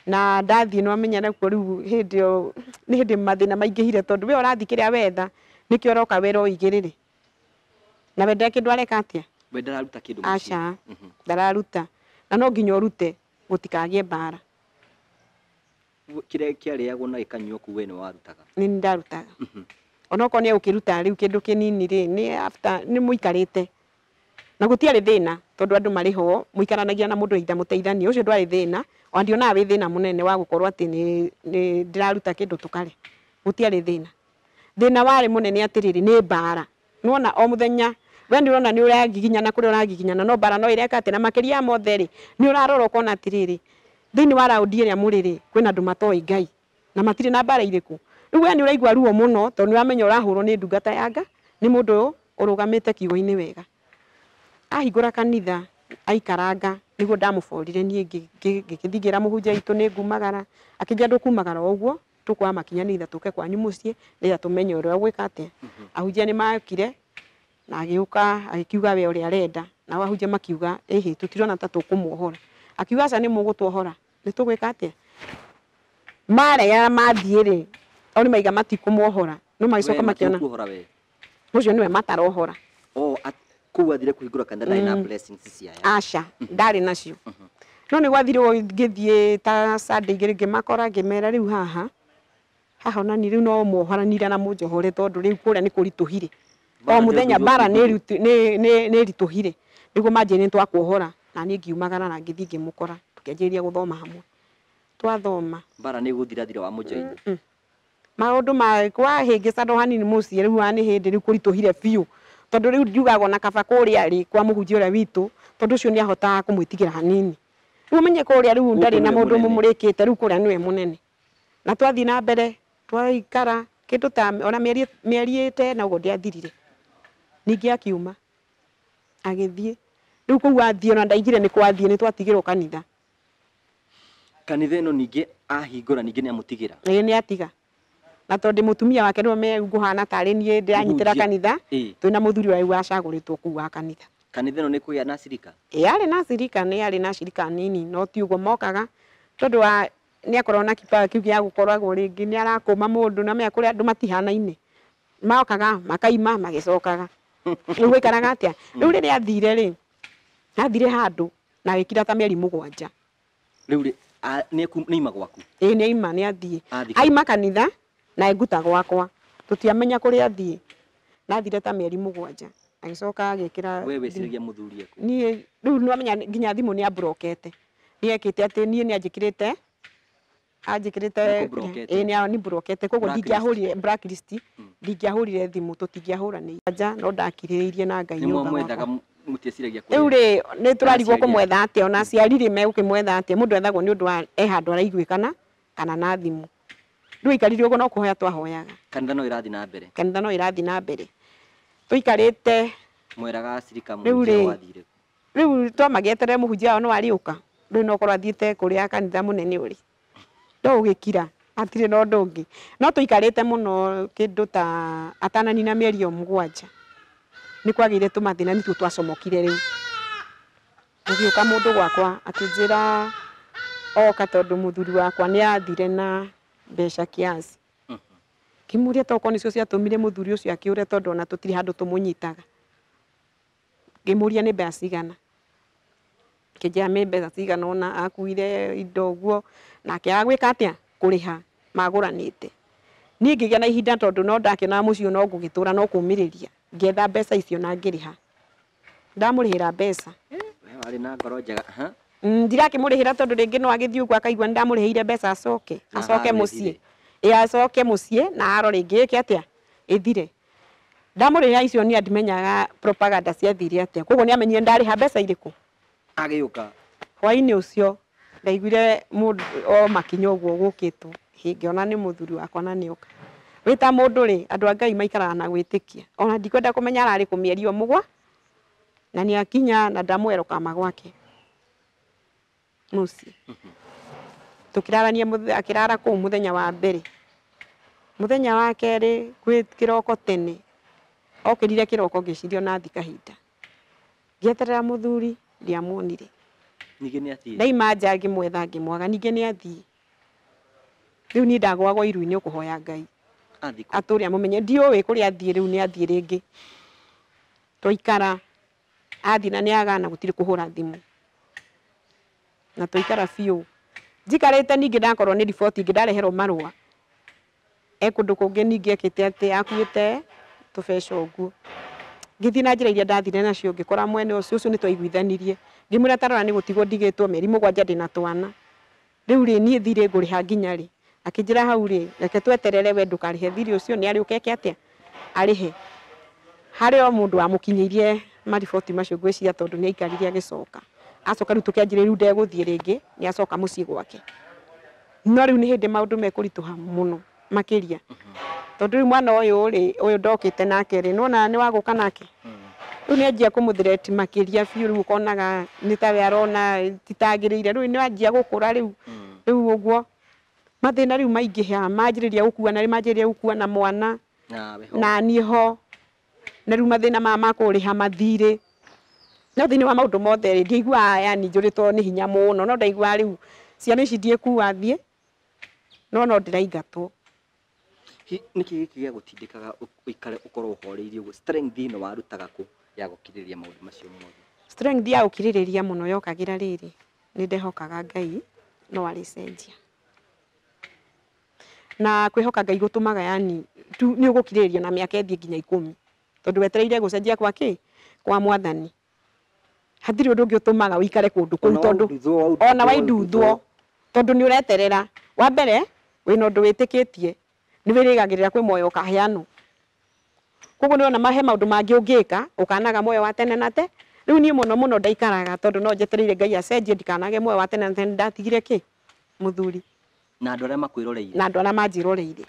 Na ndathiĩ nĩwamenya nakuo rĩu hĩndĩ ĩyo nĩ hĩndĩ mathĩna maingĩhire tondũ we ũrathiĩ kĩrĩa wetha nĩkĩo ũroka wĩra ũigĩrĩre. Na we ndarĩ kĩndũ areka atĩa? We ndararuta kĩndũ mũciĩ. Aca, ndararuta. Na no nginya ũrute gũtikagĩe mbara. Kĩrĩa kĩarĩagwo na gĩkanyuo kũu we nĩ warutaga? Nĩ ndarutaga. Onokorwo nĩ egũkĩruta rĩu kĩndũ kĩnini rĩ, nĩ after nĩ mũikarĩte. Na gũtiarĩ thĩna tondũ andũ marĩ ho, mũikaranagia na mũndũ either mũteithanie, ũcio ndwarĩ thĩna, ona ndionaga wĩ thĩna mũnene wa gũkorwo atĩ nĩ ndĩraruta kĩndũ tũkarĩa. Gũtiarĩ thĩna. Thĩna warĩ mũnene atĩrĩrĩ, nĩ mbara. Nĩwona o mũthenya, we nĩ ũrona nĩ ũragiginyana kũrĩa ũragiginyana, no mbara no ĩreka atĩ, na makĩria ya mothe rĩ, nĩ ũrarora ũkona atĩrĩrĩ, thĩinĩ wa raũndi ĩrĩa mũrĩ rĩ, kwĩna andũ matoĩ Ngai, na matirĩ na mbara irĩkũ. Rĩu we nĩ ũraigua ruo mũno, tondũ nĩ ũramenya ũrahũrwo nĩ ndungata ya Ngai, nĩ mũndũ ũyũ ũrũgamĩte kiugo-inĩ wega. Ahingũra kanitha, aikaranga, nĩguo ndamũborire niĩ ngĩgĩthiĩ ngĩra mũhunjia witũ nĩ ngumagara, akĩnjĩra ndũkumagara o ũguo, tũkwoya makinya nĩgetha tũke kwanyu mũciĩ, nĩgetha tũmenye ũrĩa ũgwĩka atĩa. Ahunjia nĩ mokire, na agĩũka agĩkiuga we ũrĩa arenda, nao ahunjia makiuga ĩhĩ tũtirona ta tũkũmuohora. Akiuga aca nĩ mũgũtuohora, nĩ tũgwĩka atĩa? Marega mathiĩ rĩ, o nĩ maiga matikũmuohora, no magĩcoka makĩona ũcio nĩwe matarohora. O kũu athire kũhingũra kanitha ndarĩ na blessings ciaya. Aca, ndarĩ nacio. No nĩ gwathire ũguo ngĩthiĩ ta Sunday igĩrĩ ngĩmakora ngĩmera rĩu haha, haha ona niĩ rĩu no muohoranire na mũnjohore tondũ rĩu kũrĩa nĩ kũritũhire. O mũthenya mbara nĩ ĩritũhire. Nĩguo manjĩrire nĩ twakuohora, na niĩ ngiumagara na ngĩthiĩ ngĩmũkora, tũkĩanjĩrĩria gũthoma hamwe. Twathoma. Mbara nĩ ĩgũthirathira wa mũjoini. Maũndũ ma kwahĩngĩcana o hanini mũciĩ rĩu nĩ hĩndĩ rĩu kũritũhire biũ. Tondũ rĩu njugaga ona kaba kũrĩa rĩ kwa mũhunjia ũrĩa witũ, tondũ ũcio nĩ ahotaga kũmwĩtigĩra hanini. Rĩu ũmenye kũrĩa rĩu ndarĩ na mũndũ mũmũrĩkĩte, rĩu kũrĩa nĩwe mũnene. Na twathiĩ na mbere, twaikara kĩndũ ta ona mĩeri ĩtena ũguo ndĩathirire. Ningĩ akiuma agĩthiĩ. Rĩu kũu athiĩ ona ndaigire nĩ kwathiĩ nĩ twatigĩrwo kanitha. Kanitha ĩno ningĩ ahingũra ningĩ nĩ amũtigĩra? Ĩĩ nĩ atiga. Na tondũ mũtumia wake nĩwe me ngũhana tarĩ niĩ ndĩranyitĩra kanitha, twĩna mũthuri ũrĩa wacagũrĩtwo kũu wa kanitha. Kanitha ĩno nĩ kũgĩa na cirika? Ĩĩ yarĩ na cirika, nĩ yarĩ na cirika nini, no ti ũguo mokaga tondũ wa nĩ akoragwo na kipawa kĩu gĩa gũkoragwo rĩngĩ nĩ arakũma mũndũ na menya kũrĩa andũ matihanaine mokaga makaima magĩcokaga rĩu gũikaraga atĩa rĩu rĩrĩa athire rĩ athire handũ na agĩkira ta mĩeri 7 rĩu rĩ nĩ ima gwaku ĩĩ nĩ aima nĩ athiĩ aima kanitha na enguta gwakwa tũtiamenya kũrĩa athiĩ na athire ta mĩeri 7 agĩcoka agĩkĩra wewe wĩciragia mũthuri eku niĩ rĩu nĩwamenya nginya thimũ nĩ amburokete nĩ ekĩte atĩ niĩ nĩ anjĩkĩrĩte ĩĩ nĩ aniburokete koguo ndingĩahũrire blacklist ndingĩahũrire thimũ tũtingĩahũranĩire nja no ndakirĩrĩirie na Ngai nyũmba mwethaga mũtieciragia rĩu rĩ nĩ tũrarigwo kũmwetha atĩa ona aciari rĩ megũkĩmwetha atĩa mũndũ ethagwo nĩ ũndũ wa e handũ araiguĩkana kana na thimũ rĩu aikarire ũguo no kũhoya twahoyaga kanitha no ĩrathiĩ na mbere kanitha no ĩrathiĩ na mbere tũikarĩte mweraga acirika mũhunjia wathire rĩu twamagĩeterere mũhunjia wao no arĩũka rĩu no korwo athiĩte kũrĩa kanitha mũnene ũrĩ no ũgĩkira hatirĩ na ũndũ ũngĩ no tũikarĩte mũno kĩndũ ta atananina mĩeri ĩyo 7 nĩ kwagĩire tũmathĩna nĩtuo twacomokire rĩu gũgĩũka mũndũ gwakwa akĩnjĩra oka tondũ mũthuri wakwa nĩ athire na mbeca kiasi ngĩmũria tokorwo nĩcio ciatũmire mũthuri ũcio akĩũre tondũ ona tũtirĩ handũ tũmũnyitaga ngĩmũria nĩ mbeca cigana akĩnjĩra nĩ mbeca cigana ũna akuire indo ũguo nake agwĩka atĩa kũrĩha magũranĩte niĩ ngĩgĩa na ihinda tondũ no ndakĩonaga mũciĩ no ngũgĩtũra no kũmĩrĩria ngĩetha mbeca icio na ngĩrĩha ndamũrĩhĩra mbeca warĩ na ngoro njega ndirakĩmũrĩhĩra tondũ rĩngĩ no agĩthiĩ ũguo akaigua nĩndamũrĩhĩire mbeca acoke acoke mũciĩ ĩ acoke mũciĩ na aro rĩngĩ ĩke atĩa ĩthire ndamũrĩhĩra icio niĩ ndimenyaga propaganda ciathire atĩa koguo nĩamenyire ndarĩha mbeca irĩkũ agĩũka hwainĩ ũcio ndaiguire mũndũ o makinya ũguo gũkĩtwo ngĩona nĩ mũthuri wakwa na nĩoka wĩta mũndũ rĩ andũ a Ngai maikaraga na gwĩtĩkia ona ndikwenda kũmenya ararĩ kũ mĩeri ĩyo 7 na nĩakinya na ndamwerũkama gwake mũciĩ tũkĩrarania akĩrara kũu mũthenya wa mbere mũthenya wa kerĩ kwĩ kĩroko tene okĩrire kĩroko ngĩciria ona athi kahinda ngĩeterera mũthuri ndiamuonire ningĩ nĩ athiĩ ndaima nja ngĩmwetha ngĩmwaga ningĩ nĩ athiĩ rĩu niĩ ndagwagwo iru-inĩ ũkũhoya Ngai atũre amũmenye ndiũĩ kũrĩa athiĩ rĩu nĩ athiĩ rĩngĩ twaikara athiĩ na nĩ agana gũtirĩ kũhũra thimũ na twaikara biũ njikarĩte ningĩ ndakorwo nĩ riboti ingĩ ndareherwo marũa e kũndũ kũngĩ ningĩ ekĩte atĩ akuĩte tũbeca ũguo ngĩthiĩ na njĩra iria ndathire nacio ngĩkora mwene ũcio ũcio nĩ twaiguithanirie ngĩmwĩra tarora nĩ gũtigwo ndigĩtwo mĩeri 7 ndĩna twana rĩu rĩ niĩ thirĩ ngũrĩha nginya rĩ akĩnjĩra hau rĩ reke tweterere we ndũkarĩhe thirĩ ũcio nĩ arĩũka eke atĩa arĩhe harĩ o mũndũ wamũkinyĩirie mariboti macio ngwĩciria tondũ nĩ aikarire agĩcoka acoka rĩu tũkĩanjĩrĩria rĩu ndegũthiĩ rĩngĩ nĩ acoka mũciĩ gwake no rĩu nĩ hĩndĩ maũndũ mekũritũha mũno makĩria tondũ rĩu mwana ũyũ rĩ ũyũ ndokĩte nake rĩ nĩwona nĩ wagũka nake rĩu nĩ anjia kũmũthireti makĩria biũ rĩu ũkonaga nĩ tawe arona titagĩrĩire rĩu nĩ anjia gũkũra rĩu rĩu ũguo mathĩna rĩu maingĩha manjĩrĩria gũkuana rĩ manjĩrĩria gũkuana mwana na niĩ ho na rĩu mathĩna maya ma kũrĩha mathirĩ no thĩinĩ wa maũndũ mothe rĩ ndiaiguaga yani njũrĩtwo nĩ hinya mũno no ndaiguaga rĩu ciana ici ndiĩkua thiĩ no no ndĩraingatwo nĩkĩ gĩkĩ gĩa gũtindĩkaga ũikare ũkorwo ũhoreirie ũguo strength ĩno warutaga kũ ya gũkirĩrĩria maũndũ macio mothe strength ya gũkirĩrĩria mũno yokagĩra rĩrĩ nĩ ndehokaga Ngai no arĩcenjia na kwĩhoka Ngai gũtũmaga yani tu nĩ ũgũkirĩrĩria na mĩaka ĩthiĩ nginya 10 tondũ wetereire gũcenjia kwa kĩ kwa mwathani hatirĩ ũndũ ũngĩ ũtũmaga ũikare kũndũ kũu tondũ ona wainduthwo tondũ nĩ ũreterera wa mbere wĩna ũndũ wĩtĩkĩtie nĩ wĩrĩgagĩrĩra kwĩ muoyo ũkaheanwo koguo nĩwona mahe maũndũ mangĩ ũngĩka ũkanaga muoyo wa tene na te rĩu niĩ mũno mũno ndaikaraga tondũ no njetereire Ngai acenjie ndikanage muoyo wa tene na tene ndatigire kĩ mũthuri na andũ arĩa makwĩroreire na andũ arĩa manjĩroreire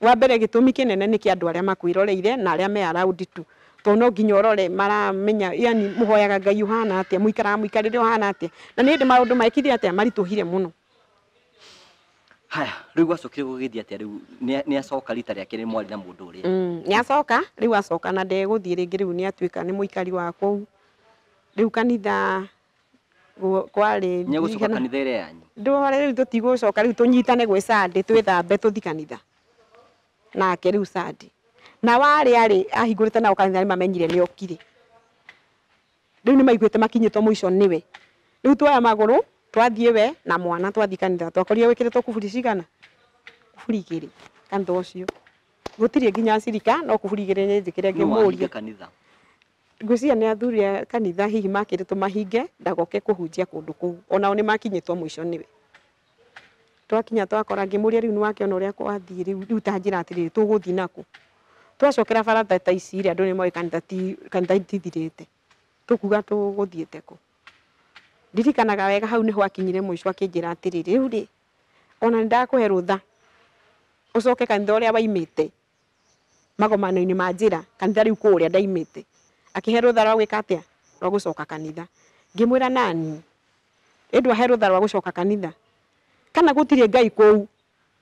wa mbere gĩtũmi kĩnene nĩ kĩa andũ arĩa makwĩroreire na arĩa me around tu tondũ no nginya ũrore maramenya yani mũhoyaga Ngai ũhana atĩa mũikaraga mũikarĩre ũhana atĩa na nĩ hĩndĩ maũndũ mekire atĩa maritũhire mũno haya rĩu gwacokire gũgĩthiĩ atĩa rĩu nĩ acoka rita rĩa kerĩ mwarĩ na mũndũ ũrĩa nĩ acoka rĩu acoka na ndegũthiĩ rĩngĩ rĩu nĩ atuĩka nĩ mũikari wa kũu rĩu kanitha Kwarĩ Nĩegũcoka kanitha ĩrĩa yanyu. Ndware rĩu tũtigũcoka rĩu tũnyitane gwĩ Sunday twĩthambe tũthiĩ kanitha. Nake rĩu Sunday. Na warĩ arĩ ahingũrĩte nao kanitha nĩmamenyire nĩokire. Rĩu nĩmaiguĩte makinyĩtwo mũico nĩwe. Rĩu tuoya magũrũ twathiĩ we na mwana twathiĩ kanitha twakorire wĩkĩrĩtwo kuburi cigana? Kuburi igĩrĩ kanitha ũcio. Gũtirĩ nginya cirika no kuburi igĩrĩ nĩ njĩkĩre Nũ wahinga ngĩmũria. kanitha? Ngwĩciria nĩ athuri a kanitha hihi makĩrĩtwo mahinge ndagoke kũhunjia kũndũ kũu. Onao nĩmakinyĩtwo mũico nĩwe. Twakinya twakora ngĩmũria rĩu nĩwakĩona ũrĩa kwathiĩ rĩu rĩu ta njĩra atĩrĩrĩ tũgũthiĩ nakũ? Twacokera baratha ta ici rĩ andũ nĩmoĩ kanitha ti kanitha itithirĩte. Tũkuga tũgũthiĩte kũ? Ndirikanaga wega hau nĩho akinyire mũico akĩnjĩra atĩrĩrĩ rĩu rĩ ona nĩndakũhe rũtha ũcoke kanitha ũrĩa waimĩte magomano-inĩ ma njĩra kanitha rĩu kũrĩa ndaimĩte. Akĩhe rũtha rwa gwĩka atĩa? Rwa gũcoka kanitha. Ngĩmwĩra nani ĩ ndwahe rũtha rwa gũcoka kanitha kana gũtirĩ Ngai kũu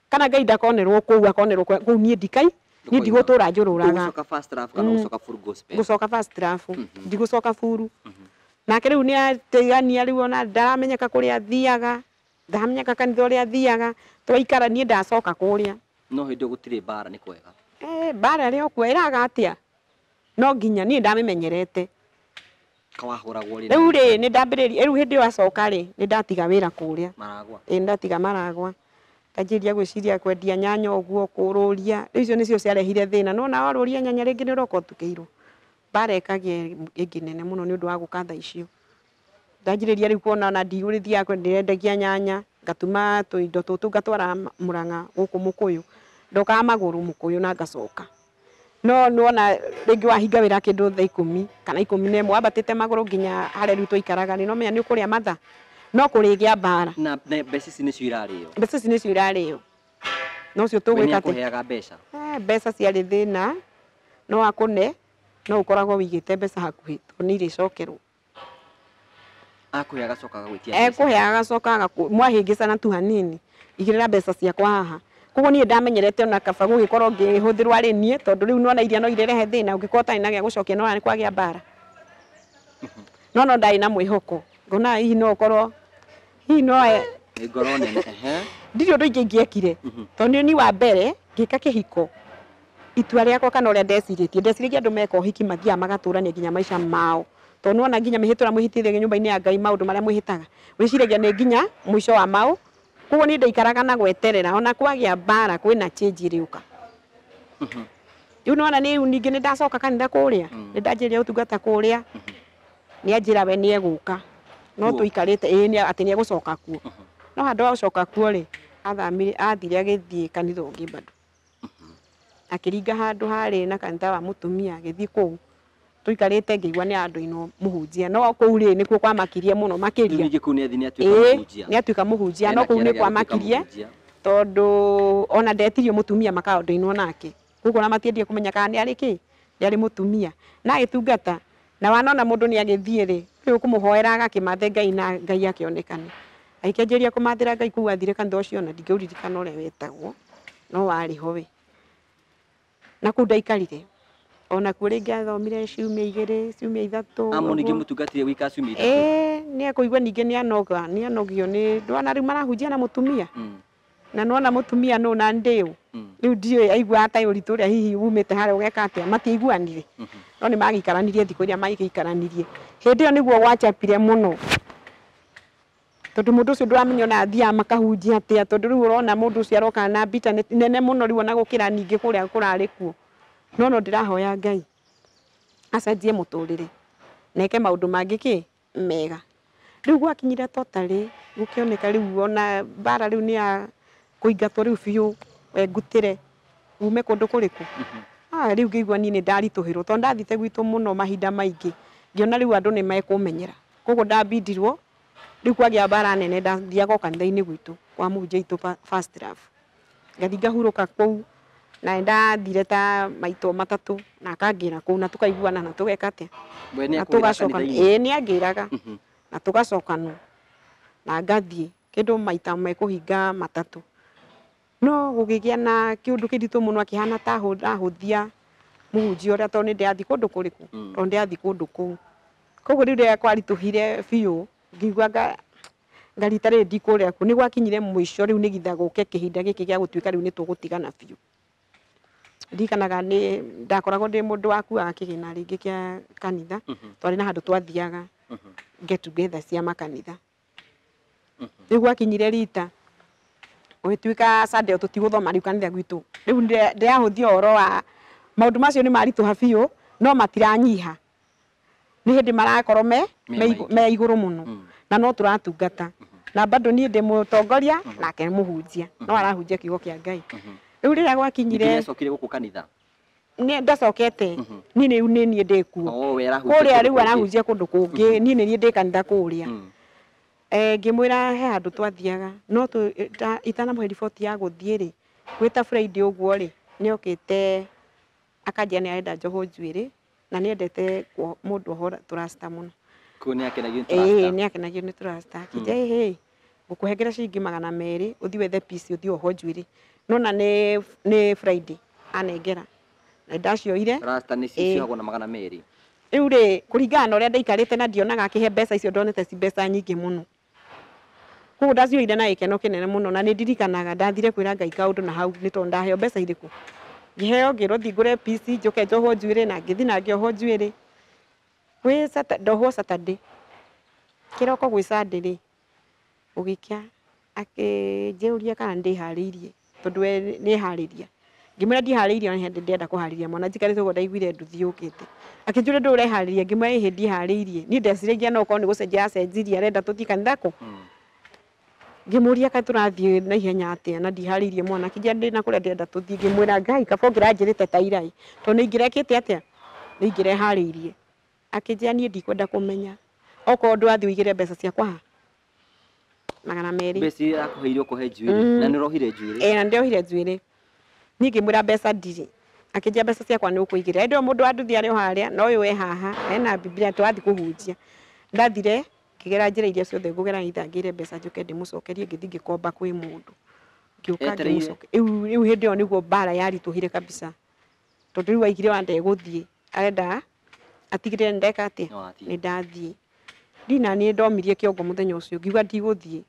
kana Ngai ndakonerwo kũu akonerwo kũu niĩ ndikai niĩ ndigũtũra njũrũraga. Ũgũcoka first love kana ũgũcoka full gospel? Ngũcoka first love ndigũcoka buru. Nake rĩu nĩatigania rĩu ona ndaramenyeka kũrĩa athiaga ndaramenyeka kanitha ũrĩa athiaga twaikara niĩ ndacoka kũrĩa. No hĩndĩ ĩyo gũtirĩ mbara nĩ kwega. Mbara ĩrĩ o kuo ĩraga atĩa? No nginya niĩ ndamĩmenyerete. Kawahũragwo rĩ? Rĩu rĩ nĩndambĩrĩria rĩu hĩndĩ ĩyo acoka rĩ nĩndatiga wĩra kũrĩa. Maragwa. Ĩ ndatiga maragwa. Nganjĩrĩria gwĩciria kwendia nyanya ũguo kũrũria rĩu icio nĩcio ciarehire thĩna no na warũria nyanya rĩngĩ nĩ ũroka ũtukĩirwo. Mbara ĩkagĩa ĩngĩ nene mũno nĩ ũndũ wa gũka thaa icio. Ndanjĩrĩria rĩu kuona ona ndigũrĩthiaga ndĩrendagia nyanya ngatuma tũindo tũtũ ngatwara Mũrang'a gũkũ Mũkũyũ. Ndokaga magũrũ Mũkũyũ na ngacoka. No nĩwona rĩngĩ wahinga wĩra kĩndũ thaa ikũmi kana 11 wambatĩte magũrũ nginya harĩa rĩu twaikaraga rĩ no menya nĩ ũkũrĩa mathaa no kũrĩgĩa mbara. Na mbeca ici nĩcio irarĩo. Mbeca ici nĩcio irarĩo. No ũcio We tũgwĩka atĩa? nĩakũheaga mbeca? Mbeca ciarĩ thĩna no akũne no ũkoragwo wĩigĩte mbeca hakuhĩ tondũ nĩ irĩcokerwo. Akũhe agacoka agagwĩtia mbeca. Ekũhe agacoka mwahĩngĩcana tu hanini igĩrĩra mbeca ciakwa haha. Koguo niĩ ndamenyerete ona kaba gũgĩkorwo ngĩhũthĩrwo arĩ niĩ tondũ rĩu nĩwona iria no irerehe thĩna ũngĩkorwo ũtarĩ na gĩa gũcokia no nĩ kwagĩa mbara. No no ndarĩ na mwĩhoko ngona hihi no ũkorwo hihi no Nĩ ngoro nene. Ndirĩ ũndũ ingĩ ingĩekire tondũ niĩ wa mbere ngĩka kĩhiko itua rĩakwa kana ũrĩa ndecirĩtie ndeciragia andũ meka ũhiki mathiaga magatũrania nginya maica mao tondũ nĩwona nginya mĩhĩtwo ĩrĩa mwĩhĩtithĩtie nyũmba-inĩ ya Ngai maũndũ marĩa mwĩhĩtaga wĩciragia nĩ nginya mũico wa mau. Koguo niĩ ndaikaraga na gweterera ona kwagĩa mbara kwĩna change ĩrĩũka. Rĩu nĩwona rĩu ningĩ nĩndacoka kanitha kũrĩa nĩndanjĩrĩria ũtungata kũrĩa nĩanjĩra we nĩegũka no tũikarĩte ĩĩ atĩ nĩegũcoka kuo. No handũ ha gũcoka kuo rĩ athamire athire agĩthiĩ kanitha ũngĩ bado. Akĩringa handũ harĩ na kanitha wa mũtumia agĩthiĩ kũu tũikarĩte ngĩigua nĩ andũ-inĩ mũhunjia no kũu rĩ nĩkuo kwamakirie mũno makĩria. Rĩu ningĩ kũu nĩathiĩ nĩatuĩka mũhunjia. Nĩatuĩka mũhunjia no kũu nĩ kwamakirie tondũ ona ndetirio mũtumia makaũndũ-inĩ nake. Koguo ona matiendire kũmenya kana nĩ arĩ kĩ nĩ arĩ mũtumia na agĩtungata na wanona mũndũ nĩ agĩthiĩ rĩ rĩu kũmũhoera agakĩmathe Ngai na Ngai akĩonekane. Agĩkĩanjĩrĩria kũmathĩra Ngai kũu athire kanitha ũcio ona ndingĩũririkana ũrĩa wetagwo no warĩ ho we. Na kũu ndaikarire ona kuo rĩngĩ athomire ciumia igĩrĩ ciumia ithatũ. Amo ningĩ mũtungatĩre gũikara ciumia ithatũ. Ĩĩ nĩekũigua ningĩ nĩanoga nĩanogio nĩ ndwona rĩu marahunjia na mũtumia. Na nĩwona mũtumia nũ na ndĩũ. Rĩu ndiũĩ aiguaga ta ũritũ ũrĩa hihi umĩte harĩa ũgeka atĩa matiaiguanire. No nĩmagĩikaranirie thikũ iria magĩikaranirie. Hĩndĩ ĩyo nĩguo gwachapire mũno. Tondũ mũndũ ũcio ndũramenya ona athiaga makahunjia atĩa tondũ rĩu ũrona mũndũ ũcio aroka na mbita nene mũno rĩu ona gũkĩra ningĩ kũrĩa kũrarĩ kuo. No no ndĩrahoya Ngai acenjie mũtũrĩre na eke maũndũ mangĩ kĩ mega. Rĩu gwakinyire totally gũkĩoneka rĩu ona mbara rĩu nĩ ya kũingatwo rĩu biũ we ngutĩre ume kũndũ kũrĩkũ. Rĩu ngĩigua niĩ nĩ ndaritũhĩrwo tondũ ndathiĩte gwitũ mũno mahinda maingĩ ngĩona rĩu andũ nĩ mekũmenyera. Koguo ndambindirwo rĩu kwagĩa mbara nene ndathiaga o kanitha-inĩ gwitũ kwa mũhunjia witũ First Love. Ngathiĩ ngahurũka kũu na nĩndathire ta maita matatũ na akangĩra kũu na tũkaiguana na tũgeka atĩa na tũgacokana. Ĩĩ nĩangĩraga na tũgacokanwo na ngathiĩ kĩndũ maita mekũhinga matatũ. No gũkĩgĩa na kĩũndũ kĩritũ mũno akĩhana ta ahũthia mũhunjia ũrĩa tondũ nĩndĩrathiĩ kũndũ kũrĩkũ tondũ ndĩrathiĩ kũndũ kũu. Koguo rĩu rĩrĩa kwaritũhire biũ Ngĩigua ngarita rĩrĩ ndikũrĩa kũ nĩ gwakinyire mũico rĩu nĩgitha gũke kĩhinda gĩkĩ gĩa gũtuĩka rĩu nĩ tũgũtigana biũ. Ndirikanaga nĩ ndakoragwo ndĩ mũndũ wakuaga kĩgĩna rĩngĩ kĩa kanitha, twarĩ na handũ twathiaga get together cia makanitha. Rĩu gwakinyire rita gũgĩtuĩka Sunday tũtigũthoma rĩu kanitha gwitũ. Rĩu ndĩrahũthia ũhoro wa maũndũ macio nĩ maritũha biũ no matiranyiha. Nĩ hĩndĩ marakorwo me igũrũ mũno na no tũratungata. Na bado niĩ ndĩ mũtongoria nake nĩ mũhunjia no arahunjia kiugo kĩa Ngai. Rĩu rĩrĩa gwakinyire nĩacokire gũkũ kanitha nĩ ndacokete niĩ rĩu nĩ niĩ ndĩ kuo kũrĩa rĩu arahunjia kũndũ kũngĩ niĩ nĩ niĩ ndĩ kanitha kũrĩa. Ngĩmwĩra he handũ twathiaga no itanamũhe riboti ya gũthiĩ rĩ gwĩta Friday ũguo rĩ nĩokĩte akanjia nĩ arenda njohwo njuĩrĩ na nĩendete mũndũ ohora tũrasta mũno. Nĩ nĩakenagio nĩ tũrasta. Akĩnjĩra ĩhĩ ngũkũhengera ciringi 200 ũthiĩ wethe piece ũthiĩ wohwo njuĩrĩ. Nona nĩ Friday anengera na ndacioire. Rasta nĩ ciohagwo na 200. Rĩu rĩ kũringana na ũrĩa ndaikarĩte na ndionaga akĩhe mbeca icio ndonete ci mbeca nyingĩ mũno. Koguo ndacioire na gĩkeno kĩnene mũno na nĩ ndirikanaga ndathire kwĩra Ngai kaũndũ na hau nĩ tondũ ndaheo mbeca irĩkũ. Ngĩheo ngĩrwo thiĩ ngũre piece njũke njohwo njuĩrĩ na ngĩthiĩ na ngĩohwo njuĩrĩ. Gwĩ ndohwo Saturday kĩroko gwĩ Sunday rĩ gũgĩkĩa akĩnjũria kana ndĩharĩirie tondũ we nĩharĩria. Ngĩmwĩra ndiharĩirie ona hĩndĩ ndĩrenda kũharĩria mwana njikarĩte ũguo ndaiguire nduthi yũkĩte. Akĩnjũria ndũĩ ũreharĩria ngĩmwĩra ĩhĩ ndiharĩirie. Niĩ ndeciragia no ũkorwo nĩ gũcenjia acenjirie arenda tũthiĩ kanitha kũ. Ngĩmũria kaĩ tũrathiĩ na ihenya atĩa na ndiharĩirie mwana akĩnjĩra ndĩ na kũrĩa ndĩrenda tũthiĩ ngĩmwĩra Ngai kaba ũngĩranjĩrĩte ta ira ĩ tondũ nĩ ingĩrekĩte atĩa nĩ ingĩreharĩirie. Akĩnjĩra niĩ ndikwenda kũmenya okorwo ndũrathiĩ ũigĩre mbeca ciakwa ha 200. Mbeca iria akũheire ũkũhe njuĩrĩ na nĩ ũrohire njuĩrĩ. Ĩĩ na nĩndĩrohire njuĩrĩ. Niĩ ngĩmwĩra mbeca ndirĩ. Akĩnjĩra mbeca ciakwa nĩ ũkũigĩrĩra. Hĩndĩ ĩyo mũndũ wa nduthi arĩ o harĩa na ũyũ e haha ena Bibilia tũrathiĩ kũhunjia. Ndathire ngĩgera njĩra iria ciothe ngũgera nĩgetha ngĩre mbeca njũke ndĩmũcokerie ngĩthiĩ ngĩkomba kwĩ mũndũ. Ngĩũka ngĩmũcokeria. Rĩu hĩndĩ ĩyo nĩguo mbara yaritũhire kabisa. Tondũ rĩu aigire ona ndegũthiĩ arenda atigĩrĩre nĩndeka atĩa nĩ ndathiĩ. Ndina niĩ ndomirie kĩongo mũthenya ũcio ngiuga ndigũthiĩ.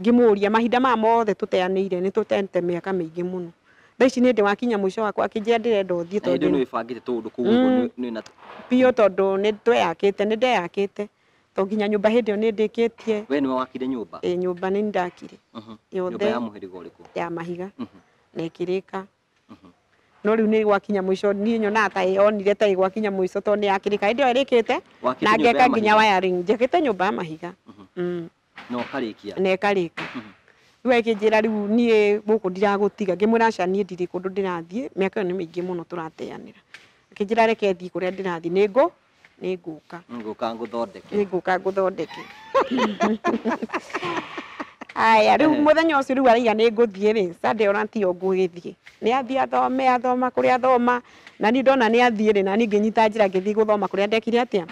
Ngĩmũria mahinda maya mothe tũteanĩire nĩ tũteanĩte mĩaka mĩingĩ mũno. Thaa ici nĩ ndĩ wakinya mũico wakwa akĩnjĩra ndĩrenda ũthiĩ tondũ nĩ wĩbangĩte tũũndũ kũu ũguo nĩ na biũ tondũ nĩ tweyakĩte nĩ ndeyakĩte to nginya nyũmba hĩndĩ ĩyo nĩ ndĩkĩtie. We nĩwe wakire nyũmba? Ĩĩ nyũmba nĩ ndakire. Nyũmba ya mũhĩrĩga ũrĩkũ? Ya mahiga na ĩkĩrĩka. No rĩu nĩ gwakinya mũico niĩ nyonaga ta yonire ta ĩgwakinya mũico tondũ nĩ yakĩrĩka hĩndĩ ĩyo ĩrĩkĩte na ngeka nginya wiring njakĩte nyũmba ya mahiga. Na ũkarĩkia? Na ĩkarĩka. Rĩu akĩnjĩra rĩu niĩ gũkũ ndiragũtiga ngĩmwĩra aca niĩ ndirĩ kũndũ ndĩrathiĩ mĩaka ĩyo nĩ mĩingĩ mũno tũrateanĩra. Akĩnjĩra reke thiĩ kũrĩa ndĩrathiĩ nĩ ngũka. Ngũka ngũthondeke. Nĩ ngũka ngũthondeke. Aya rĩu mũthenya ũcio rĩu araiga nĩ ngũthiĩ rĩ Sunday ona tiyo ngũgĩthiĩ. Nĩ athiĩ athome athoma kũrĩa athoma na niĩ ndona nĩ athiĩ rĩ na niĩ ngĩnyita njĩra ngĩthiĩ gũthoma kũrĩa ndekire atĩa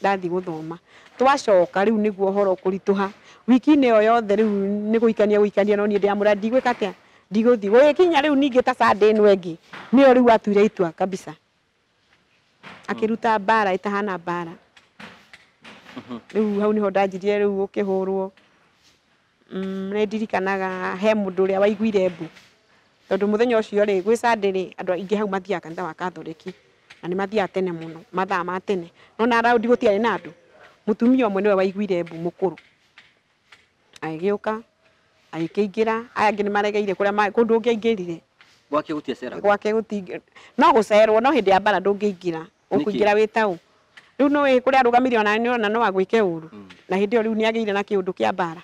ndathiĩ gũthoma. Twacoka rĩu nĩguo ũhoro ũkũritũha. Wiki-inĩ ĩyo yothe rĩu nĩ gũikania gũikania no niĩ ndĩramwĩra ndigwĩka atĩa ndigũthiĩ. Gũgĩkinya rĩu ningĩ ta Sunday ĩno ĩngĩ nĩyo rĩu atuire itua kabisa. Akĩruta mbara ĩtahana mbara. Rĩu hau nĩho ndanjirie rĩu gũkĩhũrwo. Nĩ ndirikanaga he mũndũ ũrĩa waiguire mbu tondũ mũthenya ũcio rĩ gwĩ Sunday rĩ andũ aingĩ hau mathiaga kanitha wa Katholiki na nĩ mathiaga tene mũno mathaa ma tene no na raundi gũtiarĩ na andũ. Mũtumia ũmwe nĩwe waiguire mbu mũkũrũ agĩũka agĩkĩingĩra aya angĩ nĩ maregeire kũrĩa kũndũ ũngĩaingĩrire gwake gũtiaceragwo gwake gũtingĩ no gũcerwo no hĩndĩ ya mbara ndũngĩingĩra ũkũingĩra wĩ taũ. Rĩu nĩũĩ kũrĩa arũgamire ona nĩona no agwĩke ũru na hĩndĩ ĩyo rĩu nĩagĩire na kĩũndũ kĩa mbara.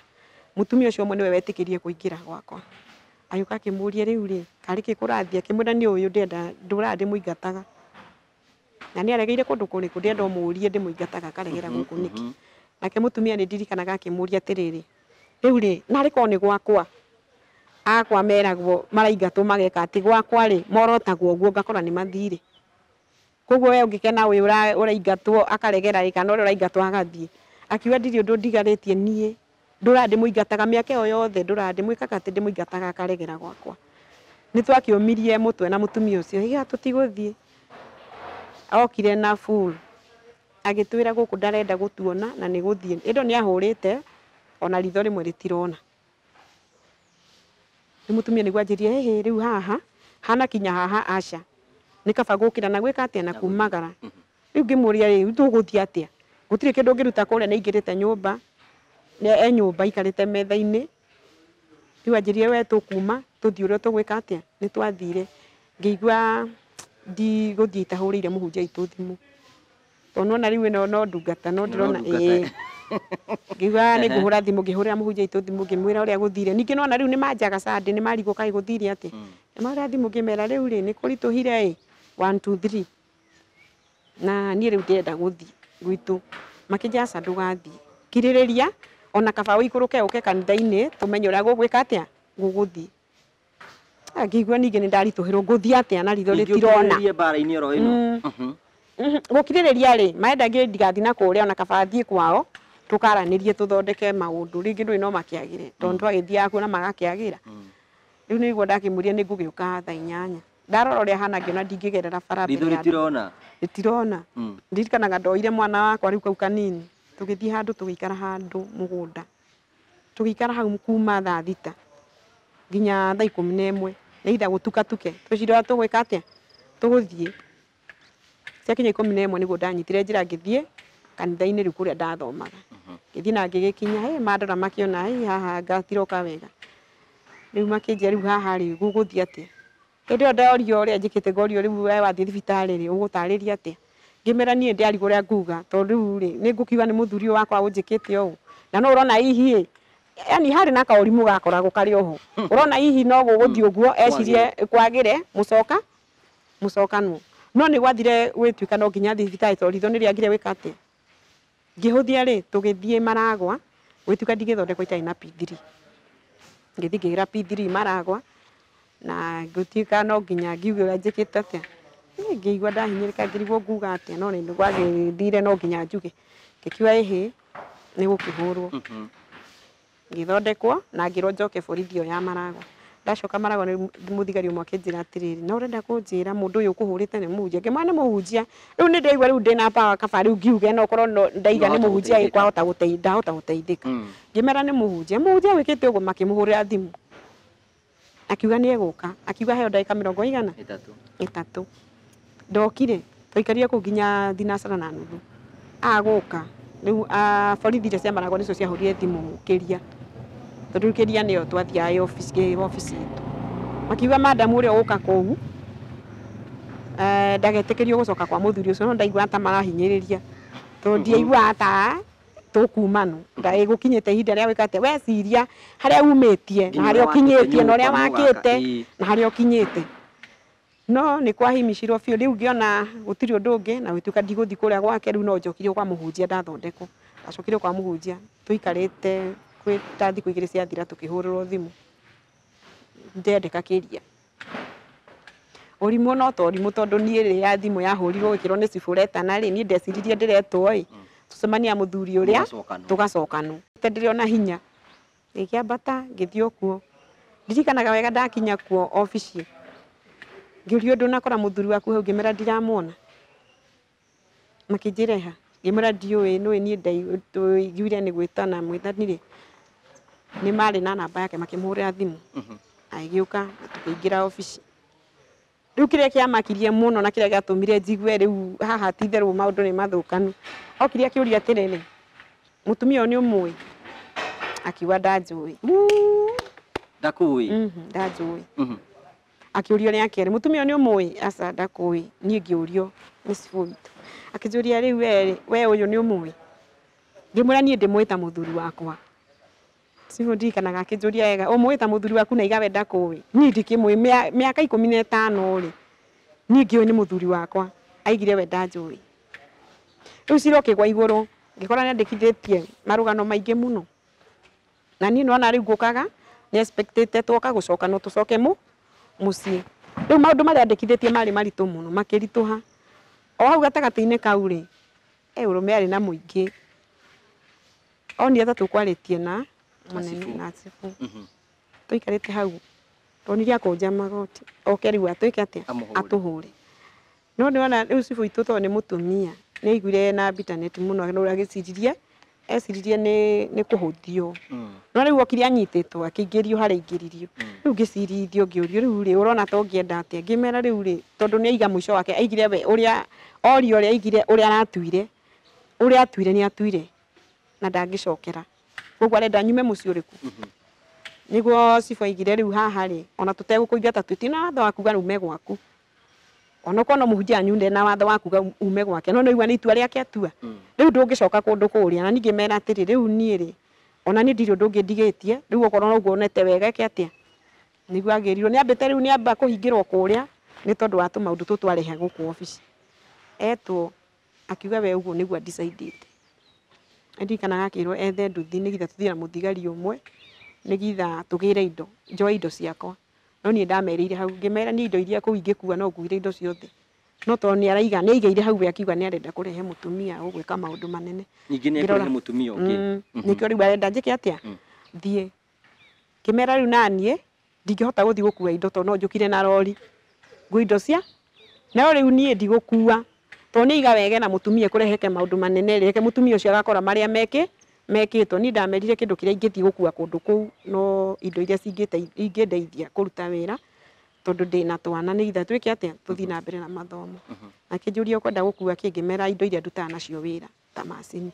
Mũtumia ũcio ũmwe nĩwe wetĩkĩrire kũingĩra gwakwa. Agĩũka akĩmũria rĩu rĩ karĩ kĩ kũrathiĩ akĩmwĩra nĩ ũyũ ndĩrenda ndũraga ndĩmũingataga. Na nĩ aregeire kũndũ kũrĩkũ ndĩrenda ũmũrie ndĩmũingataga akaregera gũkũ nĩkĩ. Nake mũtumia nĩ ndirikanaga akĩmũria atĩrĩrĩ rĩu rĩ narĩ korwo nĩ gwakwa akwa meragwo maraingatwo mageka atĩ gwakwa rĩ morotagwo ũguo ngakora nĩ mathire. Koguo we ũngĩkena ũyũ ũraingatwo akaregera rĩ kana ũrĩa ũraingatwo agathiĩ. Akiuga ndirĩ ũndũ ndigarĩtie niĩ ndũraga ndĩmũingataga mĩaka ĩyo yothe ndũraga ndĩmwĩkaga atĩ ndĩmũingataga akaregera gwakwa. Nĩ twakĩũmirie mũtwe na mũtumia ũcio iga tũtigũthiĩ. Okire na full Agĩtwĩra gũkũ ndarenda gũtuona na nĩ gũthiĩ. Ĩndo nĩ ahũrĩte ona ritho rĩmwe rĩtirona. Rĩu mũtumia nĩguo anjĩrie hĩhĩ rĩu haha hana kinya haha aca. Nĩ kaba gũkĩra na gwĩka atĩa na kumagara. Rĩu ngĩmũria rĩu tũgũthiĩ atĩa? Gũtirĩ kĩndũ ũngĩruta kũrĩa nĩ aingĩrĩte nyũmba. E nyũmba aikarĩte metha-inĩ. Rĩu anjĩrire we tũkuma tũthiĩ ũrĩa tũgwĩka atĩa? Nĩ twathire. Ngĩigua ndigũthiĩ itahũrĩire mũhunjia witũ thimũ. Tondũ nĩwona rĩu ĩno no ndungata no ndĩrona ĩĩ. Ngiuga nĩ ngũhũra thimũ, ngĩhũrĩra mũhunjia witũ thimũ ngĩmwĩra ũrĩa gũthire. Ningĩ nĩwona rĩu nĩ manjaga Sunday nĩ marigwo kaĩ gũthire atĩa. Ngĩmahũrĩra thimũ ngĩmera rĩu rĩ nĩ kũritũhire ĩ 1 2 3. Na niĩ rĩu ndĩrenda gũthiĩ gwitũ. Makĩnjĩra aca ndũgathiĩ. Kirĩrĩria ona kaba ũikũrũke ũke kanitha-inĩ tũmenye ũrĩa gũgwĩka atĩa gũgũthiĩ. Ngĩigua ningĩ nĩ ndaritũhĩrwo ngũthiĩ atĩa na ritho rĩtirona. Ningĩ mbara-inĩ oro ĩno. Gũkirĩrĩria rĩ marenda ndigathiĩ na kũrĩa ona kaba thiĩ kwao tũkaranĩrie tũthondeke maũndũ rĩngĩ ndũĩ no makĩagĩre tondũ twagĩthiaga kuo na magakĩagĩra. Rĩu nĩguo ndakĩmwĩrire nĩ ngũgĩũka thaa 8. Ndarora ũrĩa hana ngĩona ndingĩgerera bara mbere ya andũ. Rĩtirona. Ndirikanaga ndoire mwana wakwa rĩu kau kanini tũgĩthiĩ handũ tũgĩikara handũ mũgũnda. Tũgĩikara hau kuma thaa 6 nginya thaa 11 nĩ either gũtukatuke twĩciraga tũgwĩka atĩa tũgũthiĩ. Ciakinya 11 nĩguo ndanyitire njĩra ngĩthiĩ kanitha-inĩ rĩu kũrĩa ndathomaga. Ngĩthiĩ na ngĩgĩkinya hĩ mandora makĩona hĩ haha ngatiroka wega. Rĩu makĩnjĩra rĩu haha rĩ gũgũthiĩ atĩa. Hĩndĩ ĩyo ndorio ũrĩa njĩkĩte ngorio rĩu we wathiĩ thibitarĩ rĩ ũgũtarĩria atĩa. Ngĩmera niĩ ndĩarigwo ũrĩa nguga tondũ rĩu rĩ nĩ ngũkiuga nĩ mũthuri ũyũ wakwa ũnjĩkĩte ũũ. Na no ũrona hihi ĩ yani harĩ na kaũrimũ gakoragwo karĩ oho. Ũrona hihi no gũgũthiĩ ũguo ecirie kwagĩre mũcoka mũcokanwo. No nĩ gwathire gwĩtuĩka no nginya thiĩ thibitarĩ tondũ ritho nĩ rĩagire gwĩka atĩa. Ngĩhũthia rĩ tũgĩthiĩ Maragwa gwĩtuĩka ndingĩthondekwo itarĩ na P3. Ngĩthiĩ ngĩgĩra P3 Maragwa na ngĩtuĩka no nginya ngiuge ũrĩa njĩkĩte atĩa. Ngĩigua ndahinyĩrĩka ngĩrigwo nguga atĩa no nĩ gwagĩthire no nginya njuge. Ngĩkiuga ĩhĩ nĩ gũkĩhũrwo. Ngĩthondekwo na ngĩrwo njoke borithi ĩyo ya Maragwa. Ndacoka Maragwa nĩ mũthigari ũmwe akĩnjĩra atĩrĩrĩ no ũrenda kũnjĩra mũndũ ũyũ ũkũhũrĩte nĩ mũhunjia. Ngĩmwĩra nĩ mũhunjia. Rĩu nĩ ndaigua rĩu ndĩna power kaba rĩu ngiuge no korwo ndaiga nĩ mũhunjia kwahota ndahota gũteithĩka. Ngĩmera nĩ mũhunjia. Mũhunjia wĩkĩte ũguo makĩmũhũrĩra thimũ. Akiuga nĩ egũka. Akiuga heo ndagĩka mĩrongo igana? 3. Ndokire twaikarire kũu nginya 4:30. Agũka rĩu borithi iria cia Maragwa nĩcio ciahũrire thimũ Kĩria. Tondũ rĩu Kĩria nĩyo twathiaga obici itũ. Makiuga madam ũrĩa ũgũka kũu ndagetĩkĩrio gũcoka kwa mũthuri ũcio no ndaiguaga ta marahinyĩrĩria. Tondũ ndiaiguaga ta tũkumano. Gũkinyĩte ihinda rĩa gwĩka atĩa weciria harĩa umĩtie na harĩa ũkinyĩtie na ũrĩa wakĩte na harĩa ũkinyĩte. No nĩ kwahimicirwo biũ rĩu ngĩona gũtirĩ ũndũ ũngĩ na gwĩtuĩka ndigũthiĩ kũrĩa gwake rĩu no njokire kwa mũhunjia ndathondekwo. Ndacokire kwa mũhunjia tũikarĩte kwĩ ta thikũ 2 ciathira tũkĩhũrĩrwo thimũ. Ndendeka Kĩria. Ũrimũ no ta ũrimũ tondũ niĩ rĩrĩa thimũ yahũrirwo gĩkĩrwo nĩ cibũ ũretana rĩ niĩ ndeciririe ndĩretwo ĩ tũcemanie na mũthuri ũrĩa tũgacokanwo. Ndĩrĩ ona hinya. Ngĩkĩambata ngĩthiĩ o kuo. Ndirikanaga wega ndakinya kuo obici. Ngĩũrio ndũnakora mũthuri waku hau ngĩmera ndiramuona. Makĩnjĩra ha. Ngĩmwĩra ndiũĩ nĩũĩ niĩ ndaiguire nĩ gwĩtana mwĩtanire. Nĩ marĩ na namba yake makĩmũhũrĩra thimũ. Agĩũka tũkĩingĩra obici. Rĩu kĩrĩa kĩamakirie mũno na kĩrĩa gĩatũmire njigue rĩu haha ti itherũ maũndũ nĩ mathũkanu. Okire akĩũria atĩrĩrĩ, mũtumia ũyũ nĩ ũmũĩ? Akiuga ndanjũĩ. Ndakũĩ? Ndanjũĩ. Akĩũrio rĩa kerĩ, mũtumia ũyũ nĩ ũmũĩ? Aca ndakũĩ. Niĩ ngĩũrio nĩ cibũ witũ. Akĩnjũria rĩu we ũyũ nĩ ũmũĩ? Ngĩmwĩra niĩ ndĩmũĩ ta mũthuri wakwa. Cibũ ndirikanaga akĩnjũria wega, ũmũĩ ta mũthuri waku na iga we ndakũĩ? Niĩ ndikĩmũĩ mĩaka 15 rĩ, niĩ ngĩũĩ nĩ mũthuri wakwa. Aigire we ndanjũĩ. Rĩu cira ũkĩgwa igũrũ, ngĩkora nĩandĩkithĩtie marũgano maingĩ mũno. Na niĩ nĩwona rĩu ngũkaga nĩ expectĩte twoka gũcokanwo tũcoke mũciĩ. Rĩu maũndũ marĩa andĩkithĩtie marĩ maritũ mũno makĩritũha. O hau gatagatĩ-inĩ kau rĩ, ũrũme arĩ na mũingĩ. Onire ta tũkwarĩtie na mũnene na cibũ. Tũikarĩte hau ndonire akũnja magoti oke rĩu atwĩke atĩa atũhũre. No nĩwona rĩu cibũ witũ tondũ nĩ mũtumia Nĩ aiguire na bitterness mũno no agĩciririe eciririe nĩ kũhũthio. No rĩu okire anyitĩtwo akĩingĩrio harĩa aingĩririo. Rĩu ngĩcirithio ngĩũrio rĩu rĩ ũrona ta ũngĩenda atĩa? Ngĩmera rĩu rĩ tondũ nĩ aiga mũico wake aigire we ũrĩa orio ũrĩa aigire ũrĩa aratuire ũrĩa atuire nĩ atuire na ndangĩcokera. Koguo arenda nyume mũciĩ ũrĩkũ? Nĩguo cibũ aigire rĩu haha rĩ ona tũtegũkũingata tũtirĩ na watho wa kuga ume gwaku. Ona korwo no mũhunjia wanyu ndarĩ na watho wa kuga ume gwake no nĩaigua nĩ itua rĩake atua. Rĩu ndũngĩcoka kũndũ kũrĩa na ningĩ mera atĩrĩ rĩu niĩ rĩ ona niĩ ndirĩ ũndũ ũngĩ ndigĩtie rĩu okorwo noguo wonete wega ĩke atĩa. Nĩguo agĩrirwo nĩambĩte rĩu nĩamba kũhingĩrwo kũrĩa nĩ tondũ wa tũmaũndũ tũtũ twarehe gũkũ obici. Etwo akiuga we ũguo nĩguo a-decide-ĩte. Ndirikanaga akĩrwo ethe nduthi nĩgetha tũthiĩ na mũthigari ũmwe nĩgetha tũgĩre indo njoe indo ciakwa. No niĩ ndamerĩire hau ngĩmera niĩ indo iria kũu ingĩkua no nguire indo ciothe. No tondũ nĩ araiga nĩ aigĩire hau we akiuga nĩ arenda kũrehe mũtumia ũgwĩka maũndũ manene. Ningĩ nĩ ekũrehe mũtumia ũngĩ. Nĩkĩo rĩu arenda njĩke atĩa? Thiĩ. Ngĩmera rĩu naniĩ ndingĩhota gũthiĩ gũkua indo tondũ no njũkire na rori. Nguo indo cia no rĩu niĩ ndigũkua tondũ nĩ aiga wega na mũtumia kũreheke maũndũ manene rĩ reke mũtumia ũcio agakora marĩa mekĩtwo. Niĩ ndamerire kĩndũ kĩrĩa ingĩthiĩ gũkua kũndũ kũu no indo iria ingĩndeithia kũruta wĩra tondũ ndĩna twana nĩgetha twĩke atĩa tũthiĩ na mbere na mathomo. Akĩnjũria ũkwenda gũkua kĩ ngĩmera indo iria ndutaga nacio wĩra ta macini.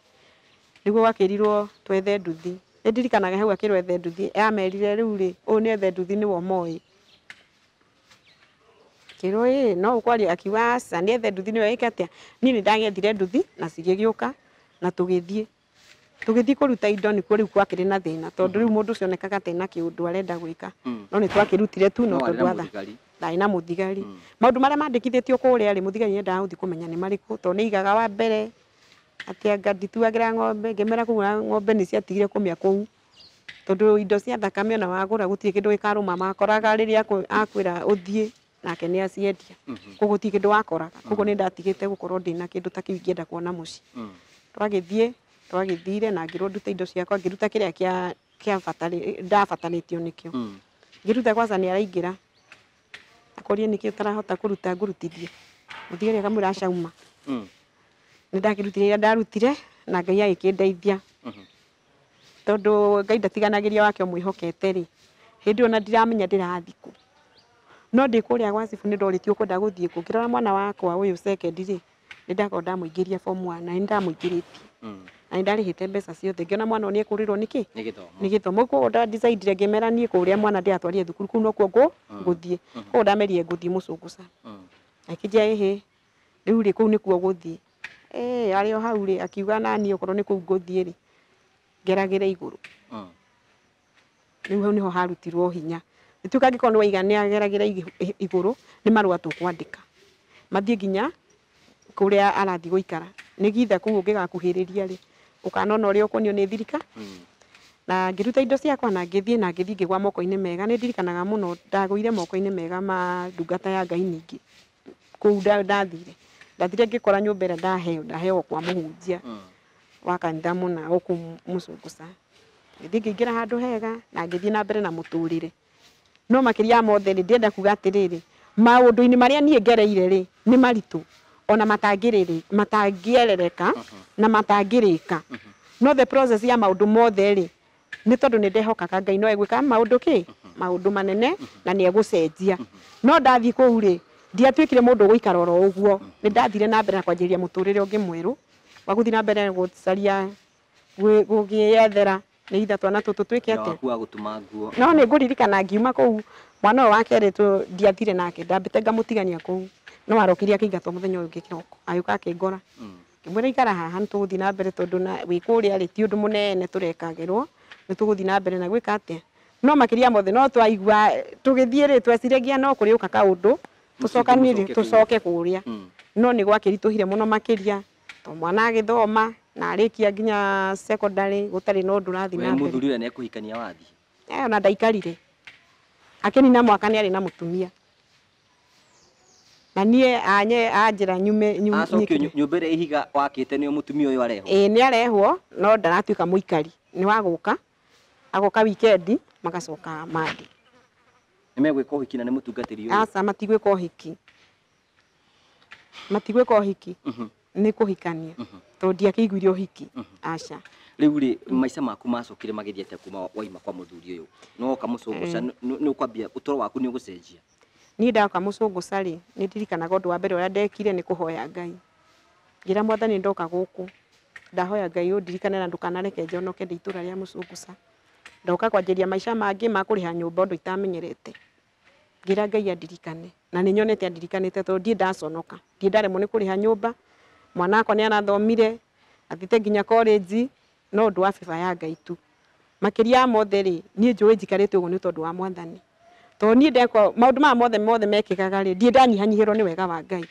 Nĩguo gwakĩrirwo twethe nduthi. Nĩ ndirikanaga hau akĩrwo ethe nduthi amerire rĩu rĩ ũyũ nĩ ethe nduthi nĩwe ũmoĩ. Akĩrwo ĩ no ũkwaria akiuga aca nĩ ethe nduthi nĩwe ĩke atĩa. Niĩ nĩ ndagethire nduthi na cigĩgĩũka na tũgĩthiĩ. Tũgĩthiĩ kũruta indo nĩkuo rĩu gwakĩrĩ na thĩna tondũ rĩu mũndũ ũcio onekaga ta ena kĩũndũ arenda gwĩka. No nĩ twakĩrutire tu no tondũ ndarĩ na mũthigari. Maũndũ marĩa mandĩkithĩtio kũrĩa rĩ mũthigari nĩendaga gũthiĩ kũmenya nĩ marĩkũ tondũ nĩ aigaga wa mbere atĩ anga ndituagĩra ng'ombe ngĩmera kũu ng'ombe nĩ ciatigire kũmĩa kũu tondũ indo cia thakame ona wagũra gũtirĩ kĩndũ gĩkarũma makoraga rĩrĩa akwĩra ũthiĩ nake nĩ aciendia. Koguo gũtirĩ kĩndũ wakoraga. Koguo nĩ ndatigĩte gũkorwo ndĩna kĩndũ ta kĩu ingĩenda kuona mũciĩ. Twagĩthiĩ twagĩthire na ngĩrwo ndute indo ciakwa ngĩruta kĩrĩa kĩa ndabatarĩtio nĩkĩo. Ngĩruta kwanza nĩ araingĩra akoria nĩkĩ ũtarahota kũruta ngũrutithie. Mũthigari akamwĩra aca uma. Nĩ ndakĩrutire iria ndarutire na Ngai agĩkĩndeithia. Tondũ Ngai ndatiganagĩria wake ũmwĩhokete rĩ hĩndĩ ĩyo ona ndiramenya ndĩrathiĩ kũ. No ndĩ kũrĩa gwa cibũ nĩ ndorĩtio ũkwenda gũthiĩ kũ. Ngĩrora mwana wakwa ũyũ second rĩ nĩ ndakorwo ndamũingĩria form 1 na nĩ ndamũingĩrĩtie. Na nĩ ndarĩhĩte mbeca ciothe ngĩona mwana ũyũ nĩ ekũrĩrwo nĩ kĩ? Nĩ gĩthomo. Koguo nda decide ngĩmera niĩ kũrĩa mwana ndĩratwarire thukuru kũu nokuo ngũthiĩ. Koguo ndamerire ngũthiĩ Mũcũngũca. Akĩnjĩra ĩhĩ rĩu rĩ kũu nĩkuo gũthiĩ. Arĩ o hau rĩ akiuga naniĩ okorwo nĩ kũu ngũthiĩ rĩ ngeragĩre igũrũ. Rĩu hau nĩho harutirwo hinya. Nĩtuĩka angĩkorwo nĩ waiga nĩ ageragĩra igũrũ nĩ marũa tũkwandĩka. Mathiĩ nginya kũrĩa arathiĩ gũikara nĩgetha kũu ũngĩgakuhĩrĩria rĩ ũkanona ũrĩa ũkuonio nĩ thirika. Na ngĩruta indo ciakwa na ngĩthiĩ na ngĩthiĩ ngĩgwa moko-inĩ mega. Nĩ ndirikanaga mũno ndagũire moko-inĩ mega ma ndungata ya Ngai ningĩ kũu ndathire. Ndathire ngĩkora nyũmba ĩrĩa ndaheo ndaheo kwa mũhunjia wa kanitha mũna gũkũ Mũcũngũca. Ngĩthiĩ ngĩingĩra handũ hega na ngĩthiĩ na mbere na mũtũrĩre. No makĩria ya mothe rĩ ndĩrenda kuga atĩrĩrĩ maũndũ-inĩ marĩa niĩ ngereire rĩ nĩ maritũ ona matangĩerereka na matangĩrĩka. No the process ya maũndũ mothe rĩ nĩ tondũ nĩ ndehokaga Ngai no egwĩka maũndũ kĩ maũndũ manene na nĩ egũcenjia. No ndathiĩ kũu rĩ ndiatuĩkire mũndũ ũgũikara oro ũguo. Nĩ ndathire na mbere na kwanjĩrĩria mũtũrĩre ũngĩ mwerũ wa gũthiĩ na mbere gũcaria gũgĩethera nĩgetha twana tũtũ twĩke atĩa. Waku wa gũtuma nguo. No nĩ ngũririkana ngiuma kũu mwana ũyũ wa kerĩ ndiathire nake ndambĩte ngamũtigania kũu no arokire akĩingatwo mũthenya ũyũ ũngĩ kĩroko agĩũka akĩngora. Ngĩmwĩra ikara haha nĩ tũgũthiĩ na mbere tondũ wĩ kũrĩa rĩ ti ũndũ mũnene tũrekagĩrwo nĩ tũgũthiĩ na mbere na gwĩka atĩa. No makĩria mothe no twaigua tũgĩthiĩ rĩ tweciragia no kũrĩũka kaũndũ tũcokanĩrie tũcoke kũrĩa. No nĩ gwakĩritũhire mũno makĩria tondũ mwana agĩthoma na arĩkia nginya secondary gũtarĩ na ũndũ ũrathiĩ na mbere. Mũthuri ũrĩa nĩ ekũhikania wathiĩ? Ona ndaikarire. Akĩnina mwaka nĩ arĩ na mũtumia. Na niĩ anjĩra nyume Acokio nyũmba ĩrĩa ihiga wakĩte nĩyo mũtumia ũyũ arehwo? Ĩĩ nĩ arehwo no ndaratuĩka mũikari nĩ wa gũka agoka weekend magacoka Monday. Nĩ megwĩka ũhiki na nĩ mũtungatĩri ũyũ? Aca matigwĩka ũhiki. Matigwĩka ũhiki. Nĩ kũhikania tondũ ndiakĩiguire ũhiki aca. Rĩu rĩ maica maku macokire magĩthiĩ atĩa kuma waima kwa mũthuri ũyũ? No woka mũcũngũca nĩ ũkwambia ũtũũro waku nĩ ũgũcenjia? Niĩ ndoka mũcũngũca rĩ, nĩ ndirikanaga ũndũ wa mbere ũrĩa ndekire nĩ kũhoya Ngai. Ngĩra Mwathani ndoka gũkũ, ndahoya Ngai ũndirikane na ndũkanareke njonoke ndĩ itũũra rĩa mũcũngũca. Ndoka kwanjĩrĩria maica mangĩ ma kũrĩha nyũmba ũndũ itamenyerete. Ngĩra Ngai andirikane na nĩ nyonete andirikanĩte tondũ ndirĩ ndaconoka, ndirĩ ndaremwo nĩ kũrĩha nyũmba, mwana wakwa nĩ arathomire, athiĩte nginya college, no ũndũ wa favor ya Ngai tu. Makĩria ya mothe rĩ, niĩ njũĩ njikarĩte ũguo nĩ tondũ wa Mwathani. Tondũ niĩ ndekwo maũndũ maya mothe mothe mekĩkaga rĩ, ndirĩ ndanyihanyihĩrwo nĩ wega wa Ngai.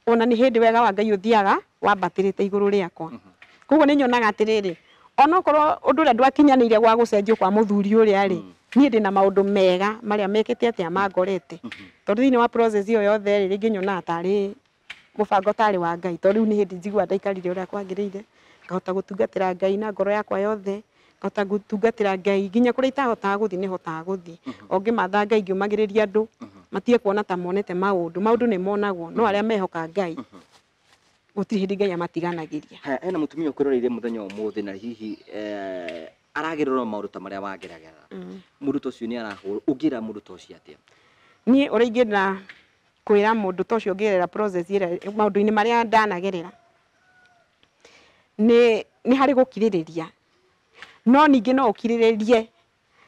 Ona nĩ hĩndĩ wega wa Ngai ũthiaga wambatĩrĩte igũrũ rĩakwa. Koguo nĩ nyonaga atĩrĩrĩ, onokorwo ũndũ ũrĩa ndwakinyanĩire gwa gũcenjio kwa mũthuri ũrĩa rĩ, niĩ ndĩna maũndũ mega marĩa mekĩte atĩa mangorete. Tondũ thĩinĩ wa process ĩyo yothe rĩ, rĩngĩ nyonaga tarĩ mũbango tarĩ wa Ngai. Tondũ rĩu nĩ hĩndĩ njiguaga ndaikarire ũrĩa kwagĩrĩire, ngahota gũtungatĩra Ngai na ngoro yakwa yothe, ngahota gũtungatĩra Ngai nginya kũrĩa itahotaga gũthiĩ nĩ hotaga gũthiĩ. O ngĩmatha Ngai ngĩũmagĩrĩria andũ, matige kuona ta monete maũndũ. Maũndũ nĩ monagwo, no arĩa mehoka Ngai, gũtirĩ hĩndĩ Ngai amatiganagĩria. Haya, hena mũtumia ũkwĩroreire mũthenya ũmũthĩ na hihi aragerera maũndũ ta marĩa wageragĩra. Mũndũ ta ũcio nĩ arahũrwo, ũngĩra mũndũ ta ũcio atĩa? Niĩ ũrĩa ingĩenda kwĩra mũndũ ta ũcio ũngĩgerera process ĩrĩa maũndũ-inĩ marĩa ndanagerera, nĩ harĩ gũkirĩrĩria. No ningĩ no ũkirĩrĩrie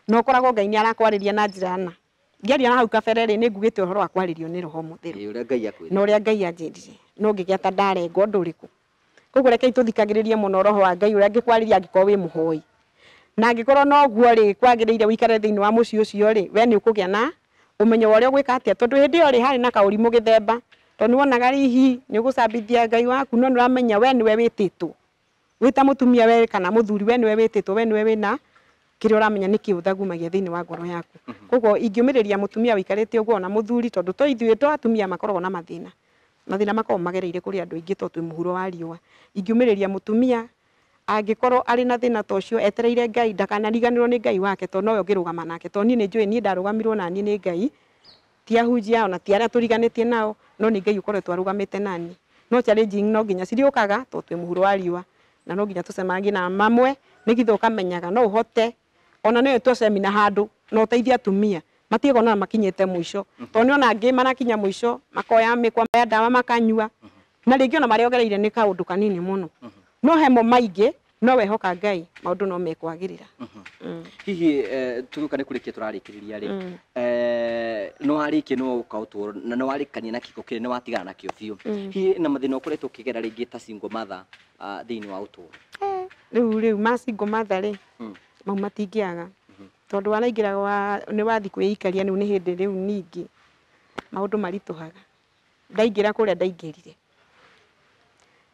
na ũkoragwo Ngai nĩ arakwarĩria na njĩra na. Ngĩaria na hau kabere rĩ, nĩ ngugĩte ũhoro wa kwarĩrio nĩ Roho Mũtheru. Ũrĩa Ngai akwĩrire. Na ũrĩa Ngai anjĩrire. No ngĩgĩa ta ndarengwo ũndũ ũrĩkũ. Koguo rekei tũthikagĩrĩrie mũno Roho wa Ngai ũrĩa angĩkwarĩria angĩkorwo wĩ mũhoi. Na angĩkorwo noguo rĩ, kwagĩrĩire ũikare thĩinĩ wa mũciĩ ũcio rĩ, we nĩ ũkũgĩa na ũmenyo wa ũrĩa ũgwĩka atĩa. Tondũ hĩndĩ ĩyo rĩ, harĩ na kaũrimũ gĩthemba. Tondũ nĩ wonaga hihi nĩ ũgũcambithia Ngai waku, no nĩ ũramenya we nĩwe wĩtĩtwo. Wĩ ta mũtumia we kana mũthuri, we nĩwe wĩtĩtwo, we nĩwe wĩna kĩrĩa ũramenya nĩkĩ ũthagumagia thĩinĩ wa ngoro yaku. Koguo ingĩũmĩrĩria mũtumia ũikarĩte ũguo ona mũthuri, tondũ to ithuĩ to atumia makoragwo na mathĩna. Mathĩna makoragwo magereire kũrĩ andũ aingĩ tondũ twĩ mũhuro wa riũa. Ingĩũmĩrĩria mũtumia angĩkorwo arĩ na thĩna ta ũcio, etereire Ngai, ndakanariganĩrwo nĩ Ngai wake, tondũ nowe ũngĩrũgama nake. Tondũ niĩ nĩ njũĩ niĩ ndarũgamirwo naniĩ nĩ Ngai, ti ahunjia ona ti arĩa tũriganĩtie nao, no nĩ Ngai ũkoretwo arũgamĩte naniĩ. No challenge no nginya cirĩũkaga tondũ twĩ mũhuro wa riũa, na no nginya tũcemanagie na mamwe nĩgetha ũkamenyaga no ũhote ona no ĩtwo seminar handũ na ũteithie atumia matige kuona makinyĩte mũico. Tondũ nĩ ona angĩ marakinya mũico makoya mĩkwa ya ndawa makanyua, na rĩngĩ ona marĩa ogereire nĩ kaũndũ kanini mũno. No hemo maingĩ, no wehoka Ngai maũndũ no mekwagĩrĩra. Hihi tũgĩũka nĩ kũrĩkia tũrarĩkĩrĩria rĩ, no warĩkia no woka ũtũũro na nĩ warĩkania na kĩhiko kĩrĩa nĩ watigana nakĩo biũ. Hihi na mathĩna ũkoretwo ũkĩgera rĩngĩ ta single mother thĩinĩ wa ũtũũro? Rĩu ma single mother rĩ, mau matingĩaga. Tondũ wanaingĩra nĩ wathiĩ kwĩikaria rĩu nĩ hĩndĩ rĩu ningĩ maũndũ maritũhaga. Ndaingĩra kũrĩa ndaingĩrire,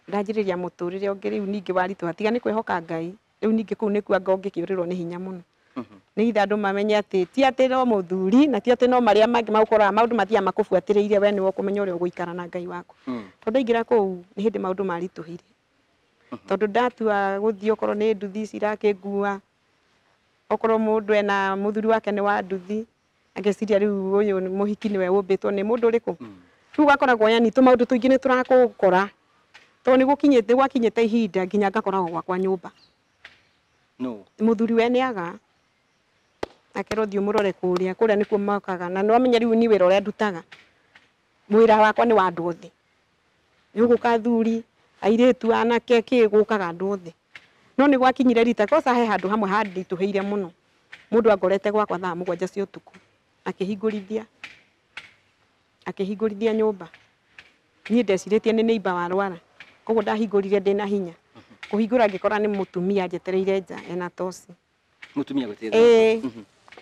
ndanjĩrĩria mũtũrĩre ũngĩ rĩu ningĩ waritũha, tiga nĩ kwĩhoka Ngai, rĩu ningĩ kũu nĩkuo anga ũngĩkĩũrĩrwo nĩ hinya mũno. Nĩgetha andũ mamenye atĩ ti atĩ no mũthuri na ti atĩ no marĩa mangĩ magũkoraga, maũndũ mathiaga makũbuatĩrĩire, we nĩwe ũkũmenya ũrĩa ũgũikara na Ngai waku. Tondũ ndaingĩra kũu nĩ hĩndĩ maũndũ maritũhire. Tondũ ndatua gũthiĩ okorwo nĩ nduthi ici irakĩngua, okorwo mũndũ ena mũthuri wake nĩ wa nduthi, ageciria rĩu ũyũ mũhiki nĩwe ũmbĩtwo nĩ mũndũ ũrĩkũ. Rĩu ũgakoragwo yani tũmaũndũ tũingĩ nĩ tũrakũkora. Tondũ nĩ gwakinyĩte ihinda nginya ngakoragwo gwakwa nyũmba. No. Mũthuri we nĩ aga, akerwo thiĩ ũmũrore kũrĩa, kũrĩa nĩkuo mokaga. Na nĩ wamenya rĩu niĩ wĩra ũrĩa ndutaga, wĩra wakwa nĩ wa andũ othe. Nĩ ũgũka athuri, airĩtu, anake, kĩ gũkaga andũ othe. No nĩ gwakinyire rita, kosa he handũ hamwe handitũhĩire mũno. Mũndũ angorete gwakwa thaa 7 cia ũtukũ, akĩhingũrithia nyũmba. Niĩ ndecirĩtie nĩ neighbor warwara, koguo ndahingũrire ndĩna hinya. Kũhingũra ngĩkora nĩ mũtumia njetereire nja ena toci. Mũtumia gũteithia. Ĩĩ.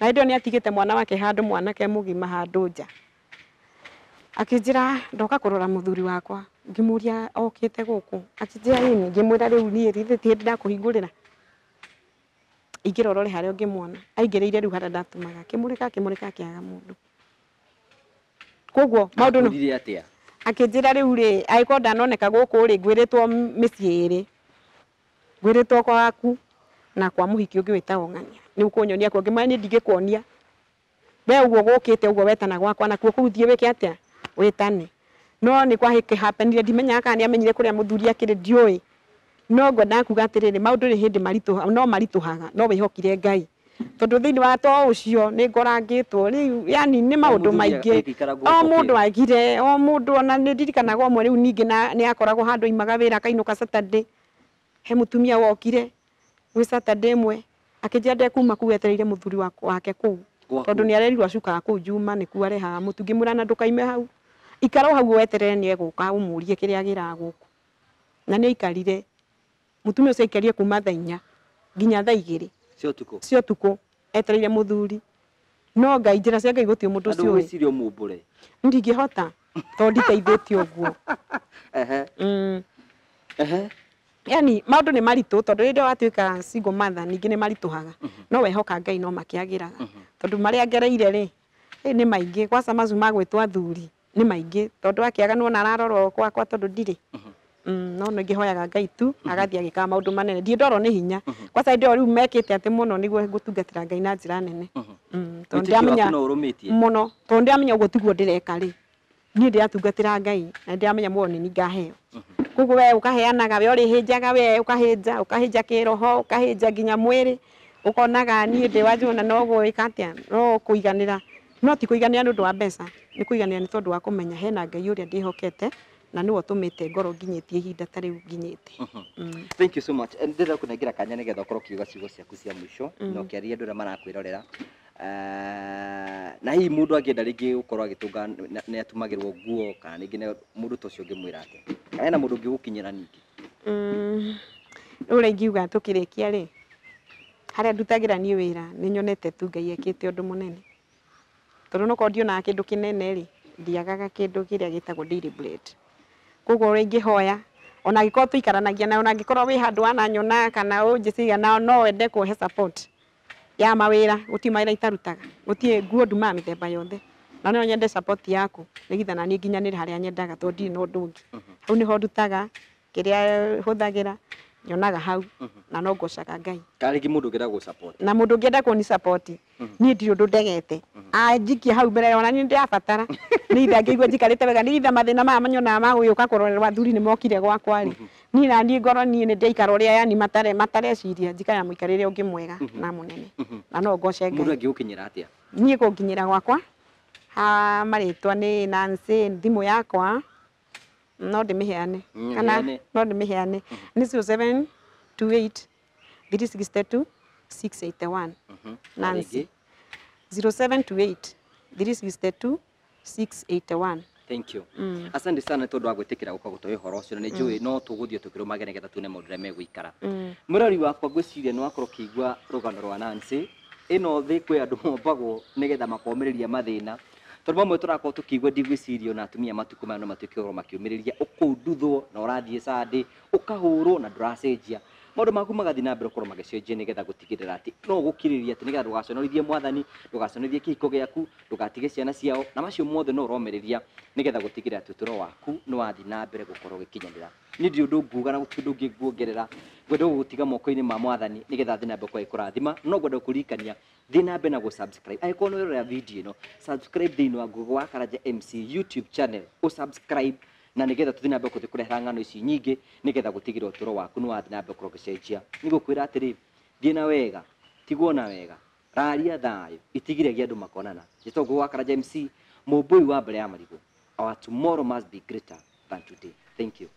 Na hĩndĩ ĩyo nĩ atigĩte mwana wake handũ, mwanake mũgima handũ nja. Akĩnjĩra ndoka kũrora mũthuri wakwa, ngĩmũria okĩte gũkũ, akĩnjĩra ĩni, ngĩmwĩra rĩu niĩ githĩ ti hĩndĩ ndakũhingũrĩra. Ingĩra ũrore harĩa ũngĩmuona. Aingĩrĩire rĩu harĩa ndatũmaga, akĩmũrĩka, akĩmũrĩka, akĩaga mũndũ. Koguo maũndũ no Akwĩrire atĩa? Akĩnjĩra rĩu rĩ, angĩkorwo ndanoneka gũkũ rĩ, ngwĩrĩtwo mĩciĩ ĩrĩ. Ngwĩrĩtwo gwaku na kwa mũhiki ũngĩ wĩtagwo Ng'ania. Nĩ ũkũnyonia kuo, ngĩmwĩra niĩ ndingĩkuonia. We ũguo gũkĩte ũguo wetana gwakwa, nakuo kũu thiĩ wĩke atĩa? Wĩtane. No nĩ kwahĩkĩhapenire ndimenyaga kana nĩamenyire kũrĩa mũthuri akĩrĩ ndiũĩ. No ngwendaga kuga atĩrĩrĩ, maũndũ nĩ hĩndĩ maritũha, no maritũhaga, no wĩhokire Ngai. Tondũ thĩinĩ wa to ũcio nĩ ngorangĩtwo rĩu, yani nĩ maũndũ maingĩ. O mũndũ agire, o mũndũ ona nĩ ndirikanaga ũmwe rĩu ningĩ na nĩ akoragwo handũ aimaga wĩra akainũka Saturday. He mũtumia wokire gwĩ Saturday ĩmwe akĩnjĩra ndekuma kũu etereire mũthuri wake kũu. Tondũ nĩ arerirwo acukaga kũu Juma nĩkuo arehaga mũtu. Ngĩmwĩra na ndũkaime hau, ikara o hau weterere nĩ egũka ũmũrie kĩrĩa agĩraga gũkũ. Na nĩ aikarire, mũtumia ũcio aikarire kuma thaa 4 nginya thaa 2 cia ũtukũ, cia ũtukũ etereire mũthuri. No Ngai, njĩra cia Ngai gũtirĩ mũndũ ũcio ũĩ. Ndũgwĩciria ũmumbũre? Ndingĩhota tondũ nditeithĩtie ũguo. Yani maũndũ nĩ maritũ tondũ rĩrĩa watuĩka single mother ningĩ nĩ maritũhaga. No wehoka Ngai no makĩagĩraga. Tondũ marĩa ngereire rĩ, nĩ maingĩ. Kwanza macu ma gwĩtwo athuri nĩ maingĩ tondũ akĩaga nĩwona ararora gwakwa tondũ ndirĩ. No nĩ ngĩhoyaga Ngai tu agathiĩ agĩkaga maũndũ manene. Ndirĩ ndorwo nĩ hinya. Kwanza hĩndĩ ĩyo rĩu mekĩte atĩ mũno nĩguo ngũtungatĩra Ngai na njĩra nene. Tondũ ndĩramenya mũno, tondũ ndĩramenya ũguo tiguo ndĩreka rĩ. Niĩ ndĩratungatĩra Ngai na ndĩramenya muoyo nĩ niĩ ngaheo. Koguo we ũkaheanaga, we ũrĩhĩnjaga, we ũkahĩnja, ũkahĩnja kĩroho, ũkahĩnja nginya mwĩrĩ, ũkonaga niĩ ndĩ wa Jona no gwĩka atĩa, no kũiganĩra. No ti kũiganĩra nĩ ũndũ wa mbeca, nĩ kũiganĩra nĩ tondũ wa kũmenya hena Ngai ũrĩa ndĩhokete na nĩwe ũtũmĩte ngorwo nginyĩtie ihinda ta rĩu nginyĩte. Thank you so much. Ndĩrenda kũnengera kanya nĩgetha ũkorwo ũkiuga ciugo ciaku cia mũico na ũkĩaria andũ arĩa marakwĩrorera. Na hihi mũndũ angĩenda rĩngĩ gũkorwo agĩtũnga nĩ atumagĩrwo nguo kana rĩngĩ mũndũ ta ũcio ũngĩmwĩra atĩa? Kana hena mũndũ ũngĩgũkinyĩra ningĩ? Rĩu ũrĩa ingiuga tũkĩrĩkia rĩ, harĩa ndutagĩra niĩ wĩra nĩ nyonete tu Ngai ekĩte ũndũ mũnene. Tondũ onokorwo ndionaga kĩndũ kĩnene rĩ, ndiagaga kĩndũ kĩrĩa gĩtagwo daily bread. Koguo ũrĩa ingĩhoya, ona angĩkorwo tũikaranagia nawe, ona angĩkorwo wĩ handũ wananyona kana ũnjĩciria no wende kũhe support ya mawĩra, gũtirĩ mawĩra itarutaga, gũtirĩ nguo ndumaga mĩthemba yothe. Na no nyende support yaku nĩgetha na niĩ nginyanĩre harĩa nyendaga tondũ ndirĩ na ũndũ ũngĩ. Hau nĩho ndutaga, kĩrĩa hũthagĩra nyonaga hau na no ngocaga Ngai. Kana rĩngĩ mũndũ ũngĩenda gũ support? Na mũndũ ũngĩenda kũni support, niĩ ndirĩ ũndũ ndegete. Anjikie hau mbere ona niĩ ndĩrabatara. Nĩgetha ngĩigue njikarĩte wega, nĩgetha mathĩna maya manyonaga ma gũgĩũka kũrorerwo athuri nĩ mokire gwakwa rĩ. Niĩ na niĩ ngorwo niĩ nĩ ndĩraikara ũrĩa yani matareciria, njikare na mũikarĩre ũngĩ mwega na mũnene. Na no ngoce Ngai. Mũndũ angĩgũkinyĩra atĩa? Niĩ kũnginyĩra gwakwa, ha marĩtwa nĩ Nancy, thimũ yakwa no ndĩmĩheane. Kana no ndĩmĩheane. Nĩ 0728 362 681. Nancy. 0728 362 681. Thank you. Asante sana tondũ wa gwĩtĩkĩra gũka gũtũhe ũhoro ũcio na nĩ njũĩ no tũgũthiĩ tũkĩrũmagia nĩgetha tuone maũndũ ũrĩa megũikara. Mũrori wakwa ngwĩciria nĩ wakorwo ũkĩigua rũgano rwa Nancy. Ĩno thĩ kwĩ andũ mombagwo nĩgetha makomĩrĩria mathĩna. Tondũ mamwe tũrakorwo tũkĩigua ndigwĩciria ona atumia matukũ maya no matuĩke ũhoro makĩũmĩrĩria, ũkũnduthwo na ũrathiĩ Sunday, ũkahũrwo na ndũracenjia. Maũndũ maku magathiĩ na mbere gũkorwo magĩcenjia nĩgetha gũtigĩrĩra atĩ no ũgũkirĩrĩria atĩ nĩgetha ndũgaconorithie mwathani, ndũgaconorithie kĩhiko gĩaku, ndũgatige ciana ciao, na macio mothe no ũromĩrĩria nĩgetha gũtigĩrĩra atĩ ũtũũro waku nĩ wathiĩ na mbere gũkorwo ũgĩkinyanĩra. Niĩ ndirĩ ũndũ nguga na gũtirĩ ũndũ ũngĩ nguongerera, ngwenda gũgũtiga moko-inĩ ma mwathani nĩgetha athiĩ na mbere gũkorwo agĩkũrathima. No ngwenda gũkũririkania thiĩ na mbere na gũ-subscribe. Angĩkorwo nĩ ũrerorera video ĩno, subscribe thĩinĩ wa Ngugi wa Karanja MC YouTube channel, ũ-subscribe na nĩgetha tũthiĩ na mbere gũthiĩ kũrehera ng'ano ici nyingĩ nĩgetha gũtigĩrĩra ũtũũro waku nĩ wathiĩ na mbere gũkorwo ũgĩcenjia. Nĩ ngũkwĩra atĩrĩ, thiĩ na wega, tigwo na wega, raria thayũ, itigiragia andũ makonana. Njĩtagwo Ngugi wa Karanja MC, mũmbũi wa mbere ya marigũ. Our tomorrow must be greater than today. Thank you.